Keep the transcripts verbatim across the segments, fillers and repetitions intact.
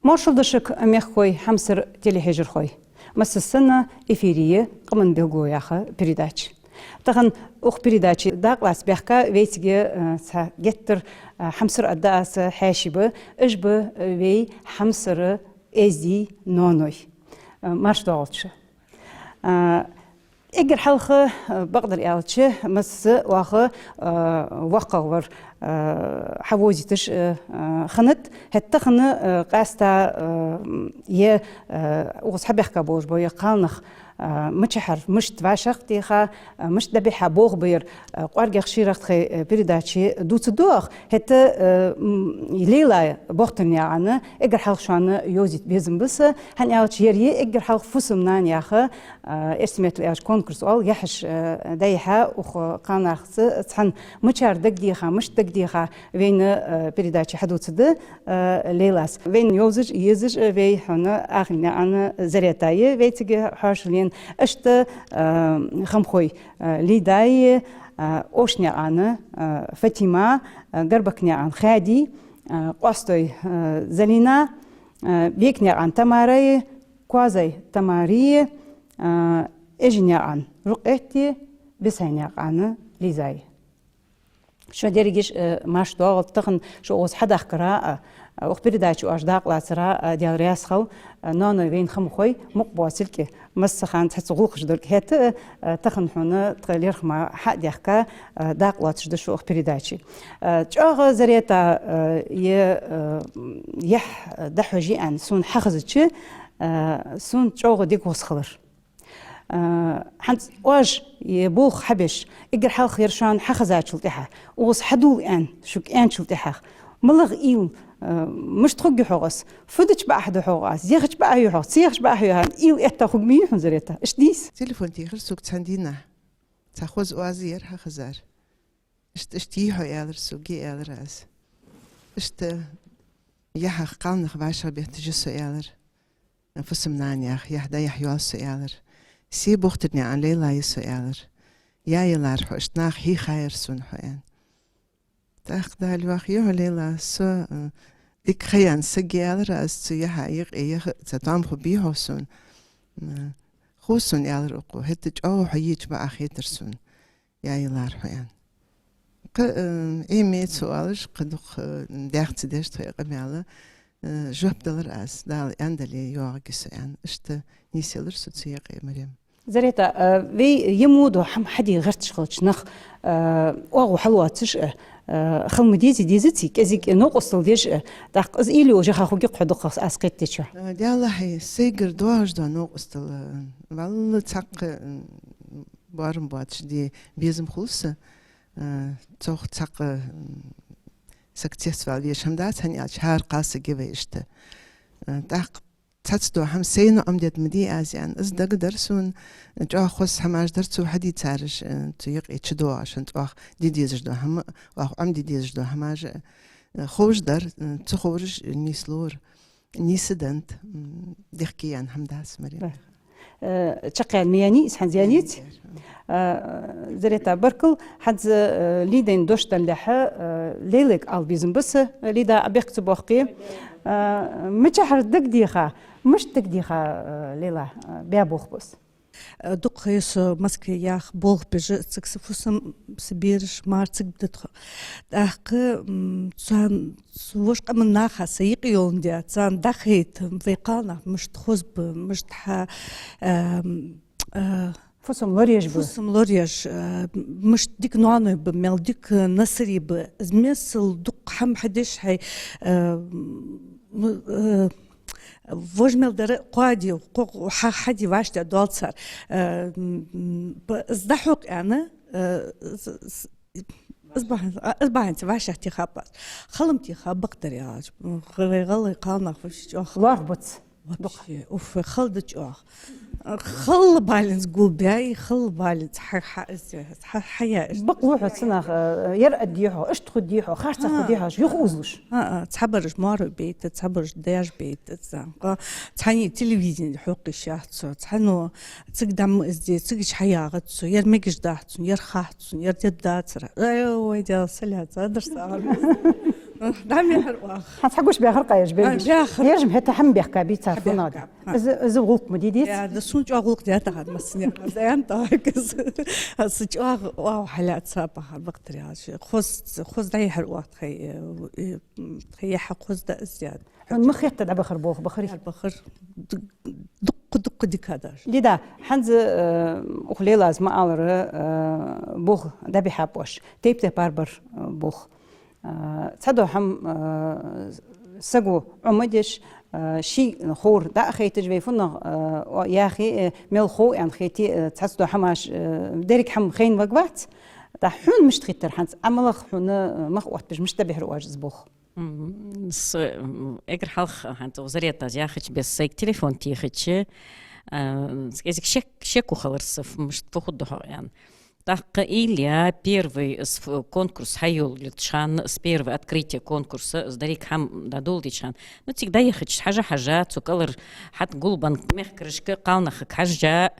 Моаршал да шуга, мехкахой, хьамсара телехьежархой. Массаза санна эфире я «Къаман билгало» яха передача. Тахан укх передаче дакъа лаца баьхка вайцига, э, цхьа геттара, э, хьамсара а да аз, хьаьший ба, уж ба, э, вай хьамсара Эздий ноаной. Э, марша доагӀалда шо. Э, эггара хьалха, э, бакъдар аьлча, масса оаха, э, воккхагӀвар, э, хьавовзийташ, э, э, хиннад, хӀаьта тахан, э, къаьстта, э, е, э, укхаза хьабаьхка болаш бола е кхалнах, э, мичахьара, мишта вӀашагӀтеха, э, мишта дӀабихьа болх ба ер, э, кӀоаргагӀа шийрагӀа тхай, э, передаче дувцаргда оаха, хӀаьта, э, м, Лейла Бохтарнаькъан эггара хьалха шоана йовзийта безам ба са, хӀана аьлча ер я эггара хьалха «Фусам-нана» яха, э, эрсий меттала аьлча конкурс оал, яхьаш, э, дӀайихьа укх кхалнахаца цхьана. Мичара дагадеха, мишта дагадеха, вайна, э, передаче хьадувцаргда, э, Лейлас. Вайна йовзаш, езаш, э, вай хьона Ахилнаькъан Зарета я вайцига хьоашалгӀа. Иштта, э, Хамхой, э, Лида я, э, Овшанаькъан, э, Фатима, э, Гарбакнаькъан Хади, э, Къоастой, э, Залина, э, Беканаькъан Тамара я, Коазой Тамара я, э, Эженаькъан Рукъет я, Бесайнаькъан Лиза я. Шо дерригаш, э, марша доагӀалда тахан шо укхаза хьадахкара а, э, укх передаче оаш дакъа лацара а, э, Даьла раьза хилва, э, ноаной вайна Хамхой мукъа боацилга, масса хана цхьацца гӀулакхаш долга. ХӀаьта, э, тахан хьона тха лерхӀам хьа а даьхка, э, дакъа лоацаш да шо укх передаче. Э, чӀоагӀа, Зарета, э, е, э, яхь, э, дӀахьош я аьнна сона хьахезача, э, сона чӀоагӀа дика гӀос хилар. Э, хӀанз оаш е болх хьабеш, эггара хьалха ер шоана хьахезачул тӀехьагӀа, укхаза хьадувла аьнна шуга аьнначул тӀехьагӀа, малагӀа уйла, э, мишта хургья хьогӀ из, фу дича бакъахьа да хьогӀ аз, яхача бакъахьа я хьогӀ, ца яхача бакъахьа я хьогӀ, уйла этта хургья хьона, Зарета? Иштта дий из? Телефон техар сога цхьан дийнахьа. Цхьа хоза оаз яр хьахезар. Иштта, иштта йий хьо, аьлар сога, аьлар аз. Иштта яхьах кхалнах вӀашагӀбетташ я со, аьлар. «Фусам-нана» яха яхь дӀаяхьа йоал со, аьлар. Се Бохтарнаькъан Лейла я со, аьлар. Яй, аьлар, хьо, иштта наха хьийхаяр сона хьо, аьнна. ТӀаккха, Дала йоах, йоах, Лейла, со, э, дика ха яьнна саг я, аьлар аз, цу яхьа юкъе яха цхьа тоам хургбий хьогӀ сона. Э, хов сона, аьлар укхо, хӀаьта чӀоагӀа хьо еча бакъахьа хетар сона. Яй, аьлар, хьо, аьнна. Кхы, э, Ӏе-ме ца оалаш, кхы дукха, э, даьха ца деш тхоай къамаьл, э, жоп далар аз, Дала аьннадале йоагӀаргья со, аьнна. Иштта нийсъялар со цу юкъе, Марем. Зарета, э, вай е мо дола хӀама хьаде гӀерташ хилча нах, э, оагӀув хьалоацаш а, э, хила ма дезий, дезаций, кӀезига новкъостал деш а, тӀаккха из уйла йолаш яха хургья-кх хьо дукхагӀа, аз кхетадечох. Э, Даьллахьа, сайгара доагӀаш дола новкъостал, э, валлахӀи, цхьаккха, э, боарам боацаш де безам хул са, э, цох цхьаккха, м, саг цецвала везаш хӀама дац, хӀана аьлча хӀара кхалсаг я вай иштта. Э, тӀаккха цхьацца дола хӀама сайна Ӏомаде ма дий аз, аьнна, из дагадар сона, чӀоагӀа хоза хӀамаш дар цо хьадийцараш, э, цу юкъе чудоагӀаш, хӀанз оаха де дезаш дола хӀама, оаха Ӏомаде дезаш дола хӀамаш, э, ховш дар, э, ца ховраш нийслора. Нийса денз, м, дехке яьнна хӀама дац, Марем. Да. Э, чакхъяьнна ма яьннай из, хӀанз яьннаяц? Яьннай, яьннай. Э, Зарета, баркал, хӀанз, э, Лидайна дош даллалехьа, э, Лейлайга ала безам ба са, Лида, Ӏа бехк ца боаккхе. Э, мичахьара дагадеха, мишта дагадеха, э, Лейла, э, баь болх ба из? Э, дукха ха я со Москве яха болх беш, цига са фусам, са бераш мара цига ба тхо. ТӀаккха, м, царна, цу вож къаман наха са юкъе йоландаь, царна дӀахайта, вай кхалнах мишта хоза ба, мишта хьа, эм, э, фусам лораеш ба. Фусам лораеш, э, мишта дика ноаной ба, мел дика насарий ба. Из мессал дукха хӀама хьадеш хьай, э, м, э, вож мел дар кхоаде, кхо-, хьа-, хьаде вӀаштӀехьадоал цар. Э, м, м, ба-, из дӀахьокх аьнна, э, с-, с-, из бахьан-, а, из бахьанца вӀашагӀтехаб аз. Хала ма техаб, бакъдар аьлча. М, вай гӀалгӀай кхалнах вообще чӀоагӀа. ЛоархӀ бац. Вообще, уф, хала да чӀоагӀа. Хала баленца гулбаьб, хала баленца хьа-, хьа-, хьа-, хьаяь. Бакъ лу хьо цунах, э, ер аргда хьо, иштта хургда хьо, харцахьа хургда хьо, юха узалуш. А, а, цхьабараш маьра бейта, цхьабараш даьша бейта, цхьан-, цхьанне телевидене хьокхаш яц цо, цхьанне цига дӀа ма из де, цига чу хьаягӀац цо, ер мегаш дац цунна, ер хац цунна, ер дергдацар. Ай, вай Даьла, салаца, адар са аргда. ДӀа ма яхар оаха. Хьа ца гуш баьхар къаеш бегаш. Баьхар. Еш ма хӀета хӀама бехка бийца фунад. Из, из гӀулакх ма дий дис? Я, да сона чӀоагӀа гӀулакх даьтта хьа массане. Даьнна тӀаккха из. Аз чӀоагӀа оаха хьалаьца бахар бакъдар яхаш. Хоза, хоза дӀаяхьар оаха тхай, э, э, тхай яхьа хоза да из яд. Хьона ма хетта дӀабахар болх бахарий? Яр бахар. Ду-, дукха, дукха дика даже. Лида, хӀанз, э, укх Лейлас ма аллара, э, болх дӀабихьаб оаш. Тайп-тайпара бар, э, болх. Э, цхьадола хӀама, э, саго Ӏомадеш, э, ший ховр дӀа а хайташ вай фуннагӀа, э, о, яхе, э, мел хов аьнна хете, э, цхьацца дола хӀамаш, э, деррига хӀама хайна варгвац. ТӀаккха хьона мишта хетар хӀанз, Ӏамалах хьона, э, мах оттабеш, мишта дӀабихьар оаш из болх? М, с-, м, эггара хьалха хӀанз укх Заретас яхача беса сайга телефон техача, а, с-, кӀезига шек, шеко хилар са, ф-, мишта фу хургда хьогӀ аьнна. ТӀаккха Илья первый с-, ф-, конкурс хьайолалуча хана, с-, первый открытие конкурса, с-, деррига хӀама дӀадоладеча хана. Ну, цига дӀаяхача, хьажа-хьажа, цу кӀалхара хьатӀа гулбенна мехкарашка, кхалнахага хьежжа,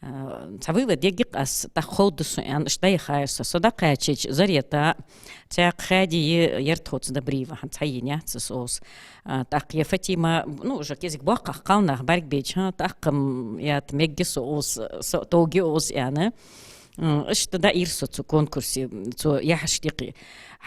а, цхьа вайла дегги аз тӀаккха ховргда сона аьнна, иштта дӀаяхар со. Со дӀакхаьчача Зарета, цхьаькха Хадия, ер тхоца Добриева, хӀанз цхьайенна яц аз укхаза. А, тӀаккха е Фатима, ну, уже кӀезига боккхагӀа кхалнах бӀаргабайча, хӀа, тӀаккха, м, ят мегаш я со укхаза, со тоге укхаза аьнна. М, иштта дӀаийра со цу конкурсе, цу яхьаш дикъе.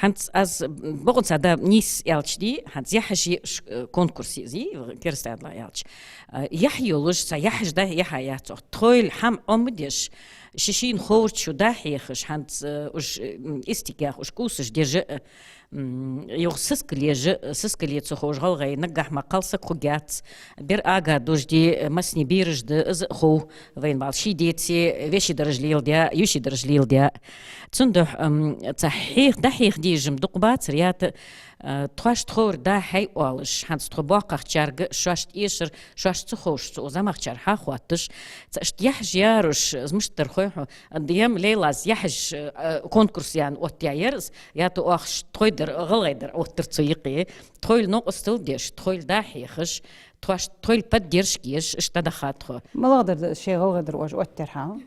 ХӀанз аз бокъонца да нийса аьлча дий, хӀанз яхьаш е ш-, э, конкурс е из, керастадала аьлча. Э, яхь йолаш, цхьа яхьаш дӀаяхьа яц оаха. Тхоайла хӀама Ӏомадеш, ший-шийна ховра чу дӀахьехаш, хӀанз, э, уж, э, м, истигах, уж кӀувсаш деш, э, м, юха сискал еш, сискал е ца ховш гӀалгӀай наггахьа ма кхалсаг хургьяц. Бер ага дожди, массане бераш да, из а хов вайна бала. Ший деце веший дарж леладаь, йиший дарж леладаь. Цудухьа, м, цхьа хьех-, дӀахьеха дезаш-м дукха бацар, ята, а, тхоашта ховр дӀахьей оалаш, хӀанз тхо боккхагӀчарга шоашта эшар, шоашта ца ховш, цу замахчар хьахотташ, цхьа иштта яхьаш яр уж, из мишта дар хой хьона, дем Лейлас яхьаш, э, конкурс яьнна оттаяьяр из, ята оаха ш-, тхоай дар, гӀалгӀай дар оттар цу юкъе. Тхоайла новкъостал деш, тхоайла дӀахьехаш, тхоаш-, тхоайла поддержка еш, иштта дӀадаха тхо. МалагӀа дар да шоай гӀалгӀай дар оаш оттаяьр хьа?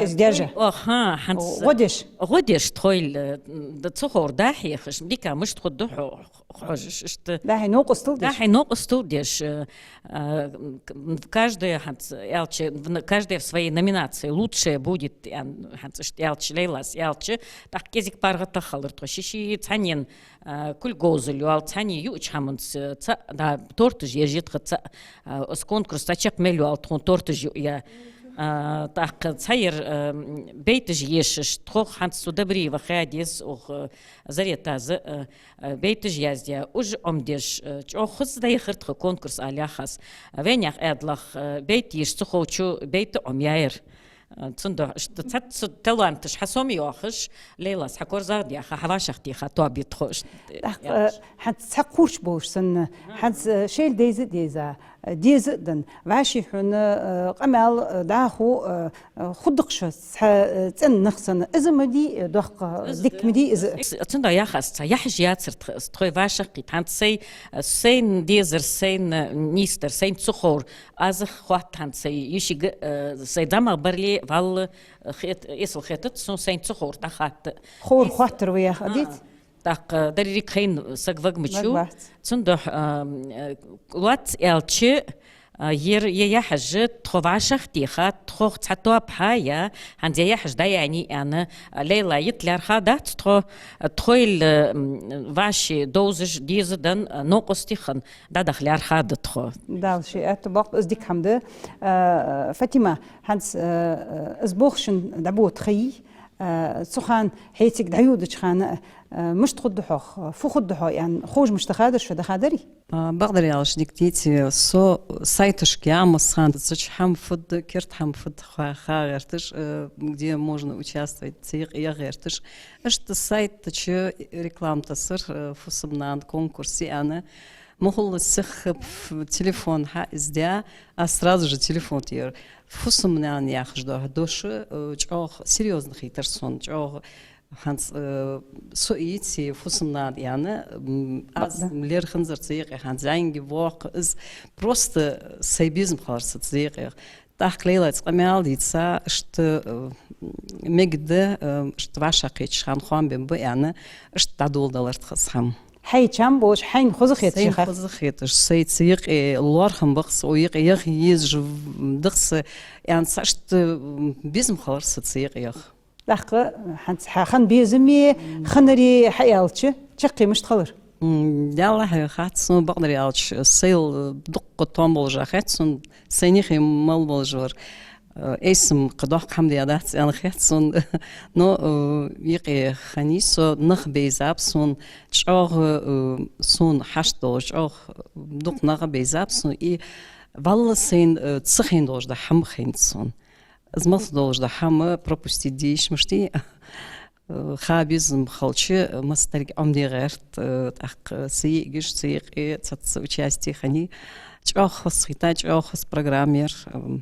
Из деш? Тхоайла, оаха, хӀанз гӀо деш? ГӀо деш тхоайла, э, д-, цу ховр дӀахьехаш, дика мишта хургда хьо-, хьожаш, иштта. ДӀахьей новкъостал деш? ДӀахьей новкъостал деш, э, а, к-, м, каждая, хӀанз аьлча, в н-, каждая в своей номинации лучшее будет, аьнна, хӀанз иштта аьлча, Лейлас аьлча, тӀаккха кӀезига паргӀата хилар тхо. Ший-ший цхьаннена, а, кулг говзал йоал, цхьанне юача хӀаманца, цхьа, да, торташ еш я тха цхьа, а, из конкурс цхьа чакх мел йоал тхона торташ юа. А, тӀаккха цхьа яр, а, м, байташ ешаш, тхох хӀанз цу Добриева Хадес, укх, а, Заретас, а, а, байташ яздаь, уж Ӏомадеш, а, чӀоагӀа хоза дӀаяхар тха конкурс, ала яхаш. А, вайнаьха Ӏаьдалах, а, байт еш ца ховчо байт Ӏомаяьяр. А, цудухьа иштта цхьацца таланташ хьасомайоахаш, Лейлас хьа корзагӀдаьха, хьа вӀашагӀтеха тоабе тхо иштта. ТӀаккха, э, хӀанз цхьа кхуврч болаш санна, хӀанз, э, шоайла дайза а дайза, э, деза а даь, вӀаший хьона, э, къамаьл, э, дӀахо, э, э, хургда-кх шо цхьа, э, цӀена нах санна. Из ма дий, э, доккха, э, дика ма дий из. Цудухьа яхаш цхьа яхьаш яцар тха, тхоай вӀашагӀкхийтта. ХӀанз сай, э, сайна дезар, сайна нийсдар, сайна ца ховр, аз а хоатт хӀанз сай йишийга, э, сай зӀамагӀа бале, валлахӀи, хет-, эсала хетац сона сайна ца ховр дӀахатта. Ховр хоаттар ва яха, а, дий? ТӀаккха деррига хайна саг варгвац. Варгвац. Цудухьа, а, э, лоацца аьлча, а, ер, е яхьаш тхо вӀашагӀтеха, тхох цхьа тоаба хьаяь, хӀанз е яхьаш дӀаяьннай аьнна, а, Лейла йита лаьрхӀа дац тхо, а, тхоайла, м, вӀаши довзаш деза дан, а, новкъостий хинна дӀадаха лаьрхӀа да тхо. Дала ший аьттув боаккхалба, из дика хӀама да. А, Фатима, хӀанз, а, а, из болх шун дӀабода ха йий, а, цу хана хьоцига дӀайодача хана, а, мишта хургда хьогӀ, фу хургда хьогӀ аьнна, ховш мишта дахадар шо, дахадарий? А, бакъдар аьлча, дика дийцар, со сайташка я массахана, цу чу хӀама фуд, керда хӀама фуд ха-, ха гӀерташ, а, где можно участвовать, цу юкъе я гӀерташ. Иштта сайта чу реклама тасар, э, фусам-нана конкурс я аьнна. Мухулла сиха телефон хьаиздаь, аз сразу же телефон тӀера. Фусам-нана яхаш дола дош, э, чӀоагӀа серьёзно хийтар сона, чӀоагӀа хӀанз, э, со ийцай фусам-нана аьнна, м, аз лерхӀанзар цу юкъе хӀанз зӀамига, воккха, из просто сай безам хилар са цу юкъе. ТӀаккха Лейлас къамаьл дийца, иштта, э, мегаргда, э, иштта вӀашагӀкхийтача хана хоам бе ба аьнна, иштта дӀадоладелар тха из хӀама. Хьай чам болаш, хьайна хоза хеташ, сайна яха? Хоза хеташ, сай цу юкъе лоархӀам ба-кх са, укх юкъе яха езаш да-кх са, аьнна, са иштта безам хилар са цу юкъе яха. ТӀаккха хӀанз хьа хинна безаме, хиннаре хьааьлча, чаккхе мишта хилар? М, Даьллахьа, хац сона, бакъдар аьлча, сайла дукха тоам болаш хет сона, сайна юхе мала болаш вар. Э, айса-м кхы доккха хӀама даь дац аьнна хет сона. Но, э, юкъе хиннай со, нах бейзаб сона, чӀоагӀа, э, сона хьашт долаш, чӀоагӀа дукха нах бейзаб сона, и валлахӀи сайна, э, ца хайна долаш да хӀама хайнад сона. Из мел долаш да хӀама пропустить де йиш мишта я. Э, ха безам хилча, массадар Ӏомаде гӀерт, э, тӀаккха са йиӀигаш, са юкъе цхьацца участие хиннай. ЧӀоагӀа хоза хийттай, чӀоагӀа хоза программа яр, э,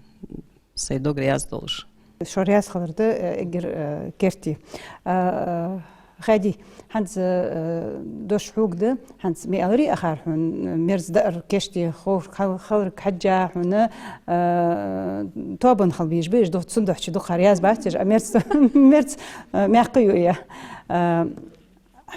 сай дог раьза долаш. Шо раьза хилар да, э, эггара, э, керте. А, э, Хади, хӀанз, э, дош хьога да, хӀанз ма аьларий акхар хьона, мерза даар кийчде ховрг хал-, хиларга хьежжа хьона, э, тоабан хила безаш ба уж, цудухьа дукха раьза бац уж, а мерза, мерза, э, мехка ю я. Э,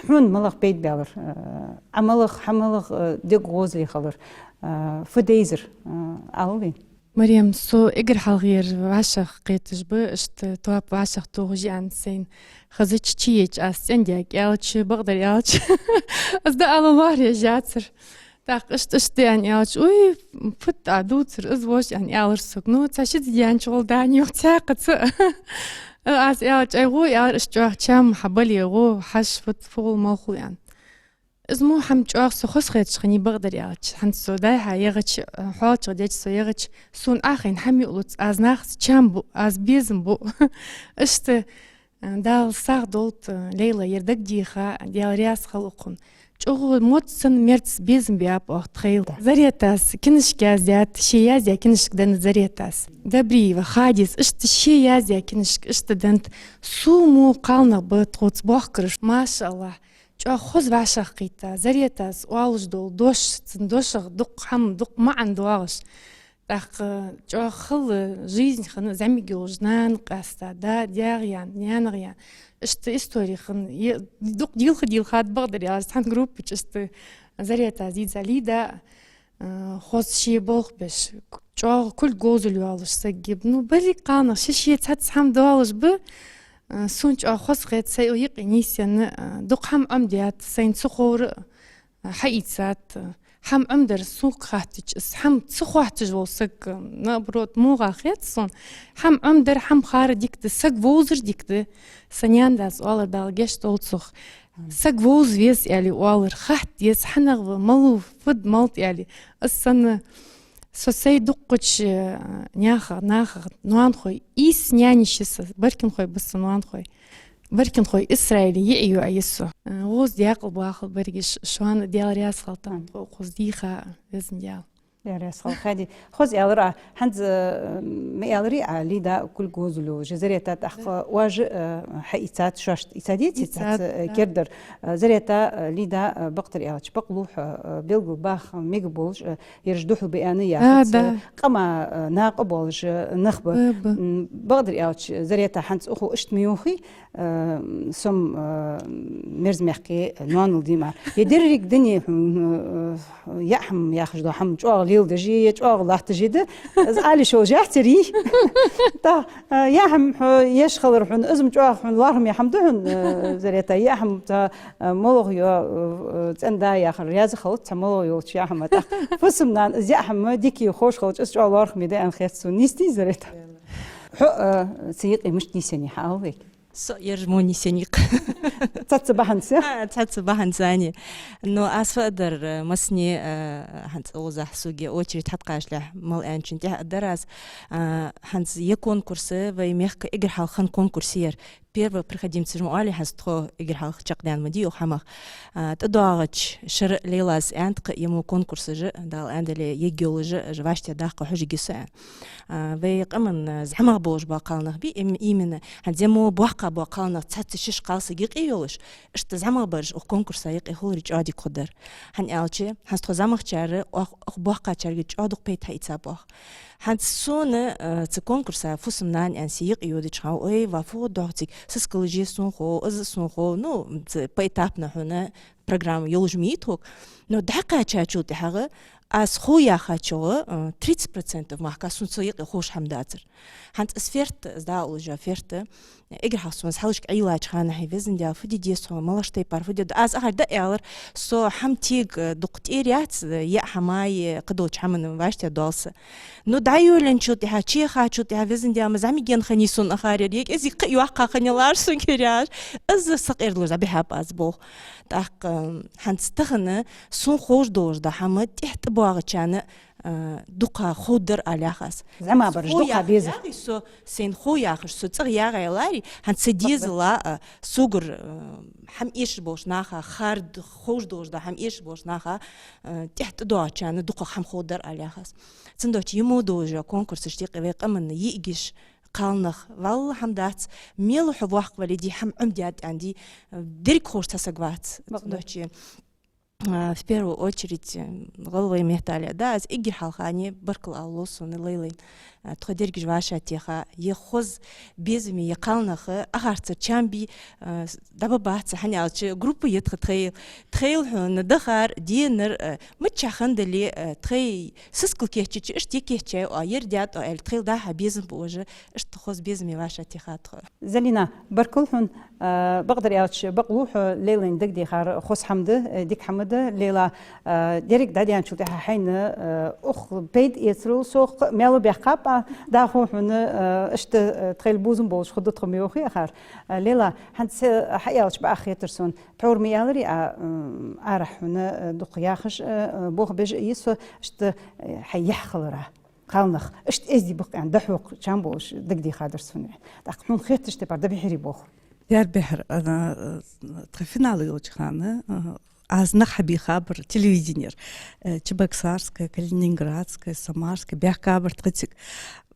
хьона малагӀа пайда баьлар, э, Ӏа малагӀа, хьа малагӀа, э, дег гӀозале хилар, э, фу дайзар, э, алале? Марем, со эггара хьалхара вӀашагӀкхеташ ба, иштта тоаба вӀашагӀтохаш я аьнна сайна хазача, чу еча аз цӀендаьга аьлча, бакъдар аьлча, аз дӀаала лоархӀаш яцар. ТӀаккха иштта, иштта аьнна аьлча, уй, фуд Ӏа дувцар, из воаш аьнна аьлар сога. Ну, цхьа ши ди даьннача гӀолла дӀа юха цхьаькха ца. Аз аьлча, ай гӀо, аьлар, иштта чӀоагӀа чам хьа бале гӀо, хьажа, фуд, фу хул, мала хул аьнна. Из мо хӀама чӀоагӀа со хоза хеташ хиннай, бакъдар аьлча. ХӀанз со дӀай-хьа ягӀача, хьоалчагӀа деча со ягӀача, сона Ӏохайна хӀама юкъе луц, аз нахаца чам бу, аз безам бу. Иштта, э, Дала сагӀа долда, э, Лейла, ер дагадеха, Даьла раьза хилва укхунна. ЧӀоагӀа моццан мерза безам баьб оаха тхайла. Заретас книжка яздаьд, ше яздаь книжка деннад Заретас. Добриева Хадис иштта ше яздаь книжка иштта деннад. Сона мо кхалнах ба тхоца бохкараш. МашааллахӀ. ЧӀоагӀа хоза вӀашагӀкхийтта, Заретас оалаш дола дош, цун дошах дукха хӀама, дукха маӀан доагӀаш. ТӀаккха чӀоагӀа хала жизнь хинна, зӀамига йолаш нана къаьста, да, даьгӀа яьнна, наьнагӀа яьнна. Иштта истори хинна, е-, дукха дийлха-дийлхад, бакъдар аьлча, цхьан группа чу иштта Заретас дийца Лида, э, хоза ше болх беш, чӀоагӀа кулг говзал йолаш саг я. Ну, берригаш кхалнах ший-ший цхьацца хӀама доалаш ба, э, сона чӀоагӀа хоза хет, сай укх юкъе нийсъенна, э, дукха хӀама Ӏомадаьд, сайна ца ховра, э, хьаийцад, э, хӀама Ӏомадар сога хаьттача, из хӀама ца хоатташ вола саг, э, наоборот, муха хет сона. ХӀама Ӏомадар, хӀама хар дика да, саг вовзар дика да. Са наьна-дас оалар, Дала гешт долда цох. Саг вовза веза аьле оалар, хатта деза, хьанагӀа ва, малув, фуд, малад аьле. Из санна со сай дуккхача, э, наьха, наха, ноанахой, ийс наьна-йиша я са, баркинхой ба са ноанахой. Баркинхой Исраила йиӀиг я со. Э, вовза даькъала боахалба берригаш, шоана Даьла раьза хилда тхо укхаза дийха, Везан Даьла. Даьла раьза хилва, Хади. Хоза аьлар Ӏа, хӀанз, э, ма аьларий Ӏа, Лида кулг говзал йолаш я, Зарета тӀаккха оаш, э, хьаийцад, шоашта ийцадеций, ийцад, цхьацца, э, да, кердар. Э, Зарета, э, Лида, э, бакъдар аьлча, бакълув хьо, э, белгалбаха мегаргболаш, э, ераш духьал ба аьнна яхац, да, э, къама, э, накъа болаш, э, нах ба. Ба, ба. М, бакъдар аьлча, Зарета, хӀанз укхо иштта ма йоахий, э, со-м, э, мерза мехка ноанал дий мара. Е деррига дуне, хӀм, э, яа хӀама яхаш дола хӀама чӀоагӀа леладеш я, е чӀоагӀа латташ я да, из ала йиш йолаш яц ер. ТӀаккха, э, яа хӀама хьо еш хилар хьона, из-м чӀоагӀа хьона лоархӀаме хӀама да хьона, э, Зарета, яа хӀама цхьа, э, моллагӀа йола, э, цӀен-да яхар раьза хилац, цхьа моллагӀа йолча яа хӀама. ТӀаккха фусам-нана из яа хӀама дика я, ховш хилча, из чӀоагӀа лоархӀаме да аьнна хет сона. Нийса дий, Зарета? Хьо, э, цу юкъе мишта нийсъеннай, хьа ала вайга? Со ераш мо нийсъеннай-кх. Цхьацца бахьанца? А, цхьацца бахьанца, ани. Ну, аз фу аргдар, э, массане, э, хӀанз укхазахь сога очередь хьатӀакхачалехь мел аьнначун тӀехьа аргдар аз, э, хӀанз ер конкурс, вай мехка эггара хьалха хинна конкурс я ер. Первопроходимцаш ма оалий, хӀанз тхо эггара хьалха чакхдаьнна ма дий укх хӀамах. А, тӀадоагӀача шера Лейлас аьннад-кх, ер мо конкурсаш, Дала аьннадале, ергйолаш, уж вӀаштӀехьдаккха хьожаргья со аьнна. А, вай къаман, а, зӀамагӀа болаш бола кхалнах бий, им-, именно, хӀанз ер мо боккха бола кхалнах цхьацца шиш-кхалсаг юкъе йолаш, иштта зӀамагӀа бараш укх конкурса юкъе хулар чӀоагӀа дика хургдар. ХӀана аьлча, хӀанз тхо зӀамагӀчар укх, укх боккхачарга чӀоагӀа дукха пайда хьаийцаб оаха. ХӀанз сона, а, цу конкурса фусам-нана аьнна са юкъе йодача хана, ой, ва фу догӀ цига, Сискал же сона хов, из сона хов, ну, ц-, поэтапно хьона программа йолаш ма йий тхога. Но дӀакхаьчачул тӀехьагӀа, аз хов яхачох, э, тридцать процентов махка сона цу юкъе ховш хӀама дацар. ХӀанз из ферта, из дӀаала уж ферта, эггара хьалха сона из хьалхашка Ӏийнача хана, хьай везан Даьла, фу де деза тхо, малаш тайпара, фу де д-, аз ахар да аьлар, со хӀама тега, э, дукха тӀера яц, э, яа хӀама е кхыдолча хӀаман вӀаштӀехьа доал са. Ну, дӀайолаенначул тӀехьа, чехачул тӀехьа, везан Даьла, ма зӀамига хиннай сона ахар ер, е кӀезига кхы а йоккха хиннай лар сона киряш. Из сакъердалуш дӀабихьаб аз болх. ТӀаккха, хӀанз тахан сона ховш долаш да хӀама тӀехьа тӀабоагӀачарна, а, дукха ховргдар ала яхаш. ЗӀамига бараш хов дукха яхаш безар. Яхаш со, сайна хов яхаш, со цӀагӀа ягӀа ялари, хӀанз са дезала, а, согара, а, хӀама эшаш болча наха, хард ховш долаш да хӀама эшаш болча наха, а, тӀехьа тӀадоагӀачарна дукха хӀама ховргдар ала яхаш. Цудухьа йиӀиг долаш конкурсаш тӀехьа вай къаман йиӀигаш, кхалнах, валлахӀи хӀама дац, мел хьо воккха вале а, хӀама Ӏомадаьд аьнна, деррига ховш цхьа саг вац. Бакъда. Цудухьа, а, в первую очередь, э, гӀалгӀай меттала, да, аз эггара хьалха баркал ала лов сона Лейлайна. А, тхо дерригаш вӀашагӀтеха, е хоза безаме, е кхалнах, а, ахарцара чам бе, а, с-, дӀабаьбац, хӀана аьлча, группа я тха тхоай, тхоайла хьона дахар, денар, а, миччахьа хинна дале, а, тхоай сискал кийчъяьча, иштта е кийчъяьй оаха, ер даьд оаха аьле, тхоайла дӀа-хьа безам ба уж, иштта хоза безаме вӀашагӀтеха тхо. Залина, баркал хьона, а, бакъдар аьлча, бакълув хьо, Лейлайна дагадехар хоза хӀама да, э, дика хӀама да, Лейла, а, деррига дӀадаьнначул тӀехьа хьайна, а, укх пайда эцарал сох маьл баьккхаб, а, дӀахо хьона, а, иштта, а, тхоайла безам болаш хургда тхо ма йоахий ахар. А, Лейла, хӀанз, а, хьааьлча бакъахьа хетар сона, тхьовра ма аьларий, а, м, арахьа хьона, а, дукха яхаш, а, а, болх беш а йий со, иштта, а, хьай яхь хилара. Кхалнах, иштта эздий ба-кх аьнна, дӀахьокха чам болаш дагадехадар сона. ТӀаккха хьона хеттача тайпара дӀабихьарий болх? Дера бихьар, а, тха финал йолча хана, а, аз нах хьабийхабар телевиденера. Э, Чебоксарская, Калининградская, Самарская, баьхкабар тха цига.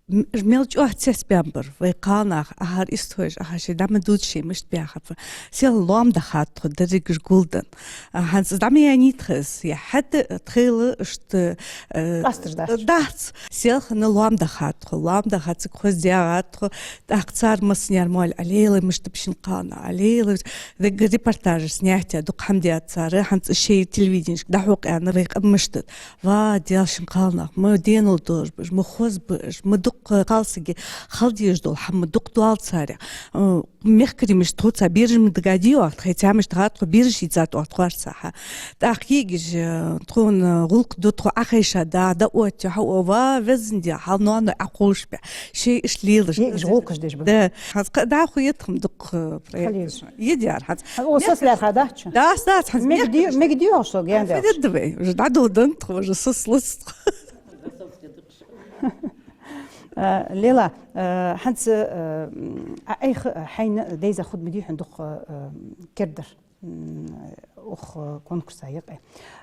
М-, мел чӀоагӀа цецбаьннабар вай кхалнах, ахар истхойш, ахар шоай дӀа ма дувца, шоай мишта баьхаб. Селхан лоам дахад тхо, дерригаш гулденна. А, хӀанз дӀа ма яьннай тха из, е хӀаьта тхоайла иштта, э, къасташ дац. Дац. Селхан лоам дахад тхо, лоам дахад, цига хоза даьгӀад тхо. ТӀаккха цар массане а моал: «А Лейла мишта ба шун кхалнах, а Лейла». Даггара репортажаш снять, дукха хӀама даьд цар, хӀанз шоай телевиденешка дӀахьокха аьнна вай къам мишта да. Ва, Даьла, шун кхалнах, ма денал долаш ба уж, ма хоза ба уж, ма дукха кхалсага хила дезаш дола хӀама ма дукха доал царех. Э, мехкарий мишта тхоца бераш ма дагадий оаха, тхоай цхьа мишта хьа тхо бераш йийцад оаха тхоашца хьа. ТӀаккха йиӀигаш, э, тхона гӀулакх ду, тхо Ӏохайша да, дӀаоттаю, хьаоттаю, ва, везан Даьла, хьал ноаной Ӏокхувш бе. Шоай иштта лелаш. ЙиӀигаш гӀулакхаш деш ба. Да. ХӀанз кхы дӀахо ятхам дукха, э, проект. Хьалеза. Йидар хӀанз. О, сос лаьрхӀа дац? Дац, дац, хӀанз мегаргдий, мегаргдий оаха сога, ян дац. Фу де да вай, уже дӀадоладеннад тхо, уже сос лоцтхо. Э, Лейла, э, хӀанз, э, м, а, Ӏайха, э, хьайна дайза хургда ма дий хьона дукха, э, кердар, м, укх конкурса юкъе.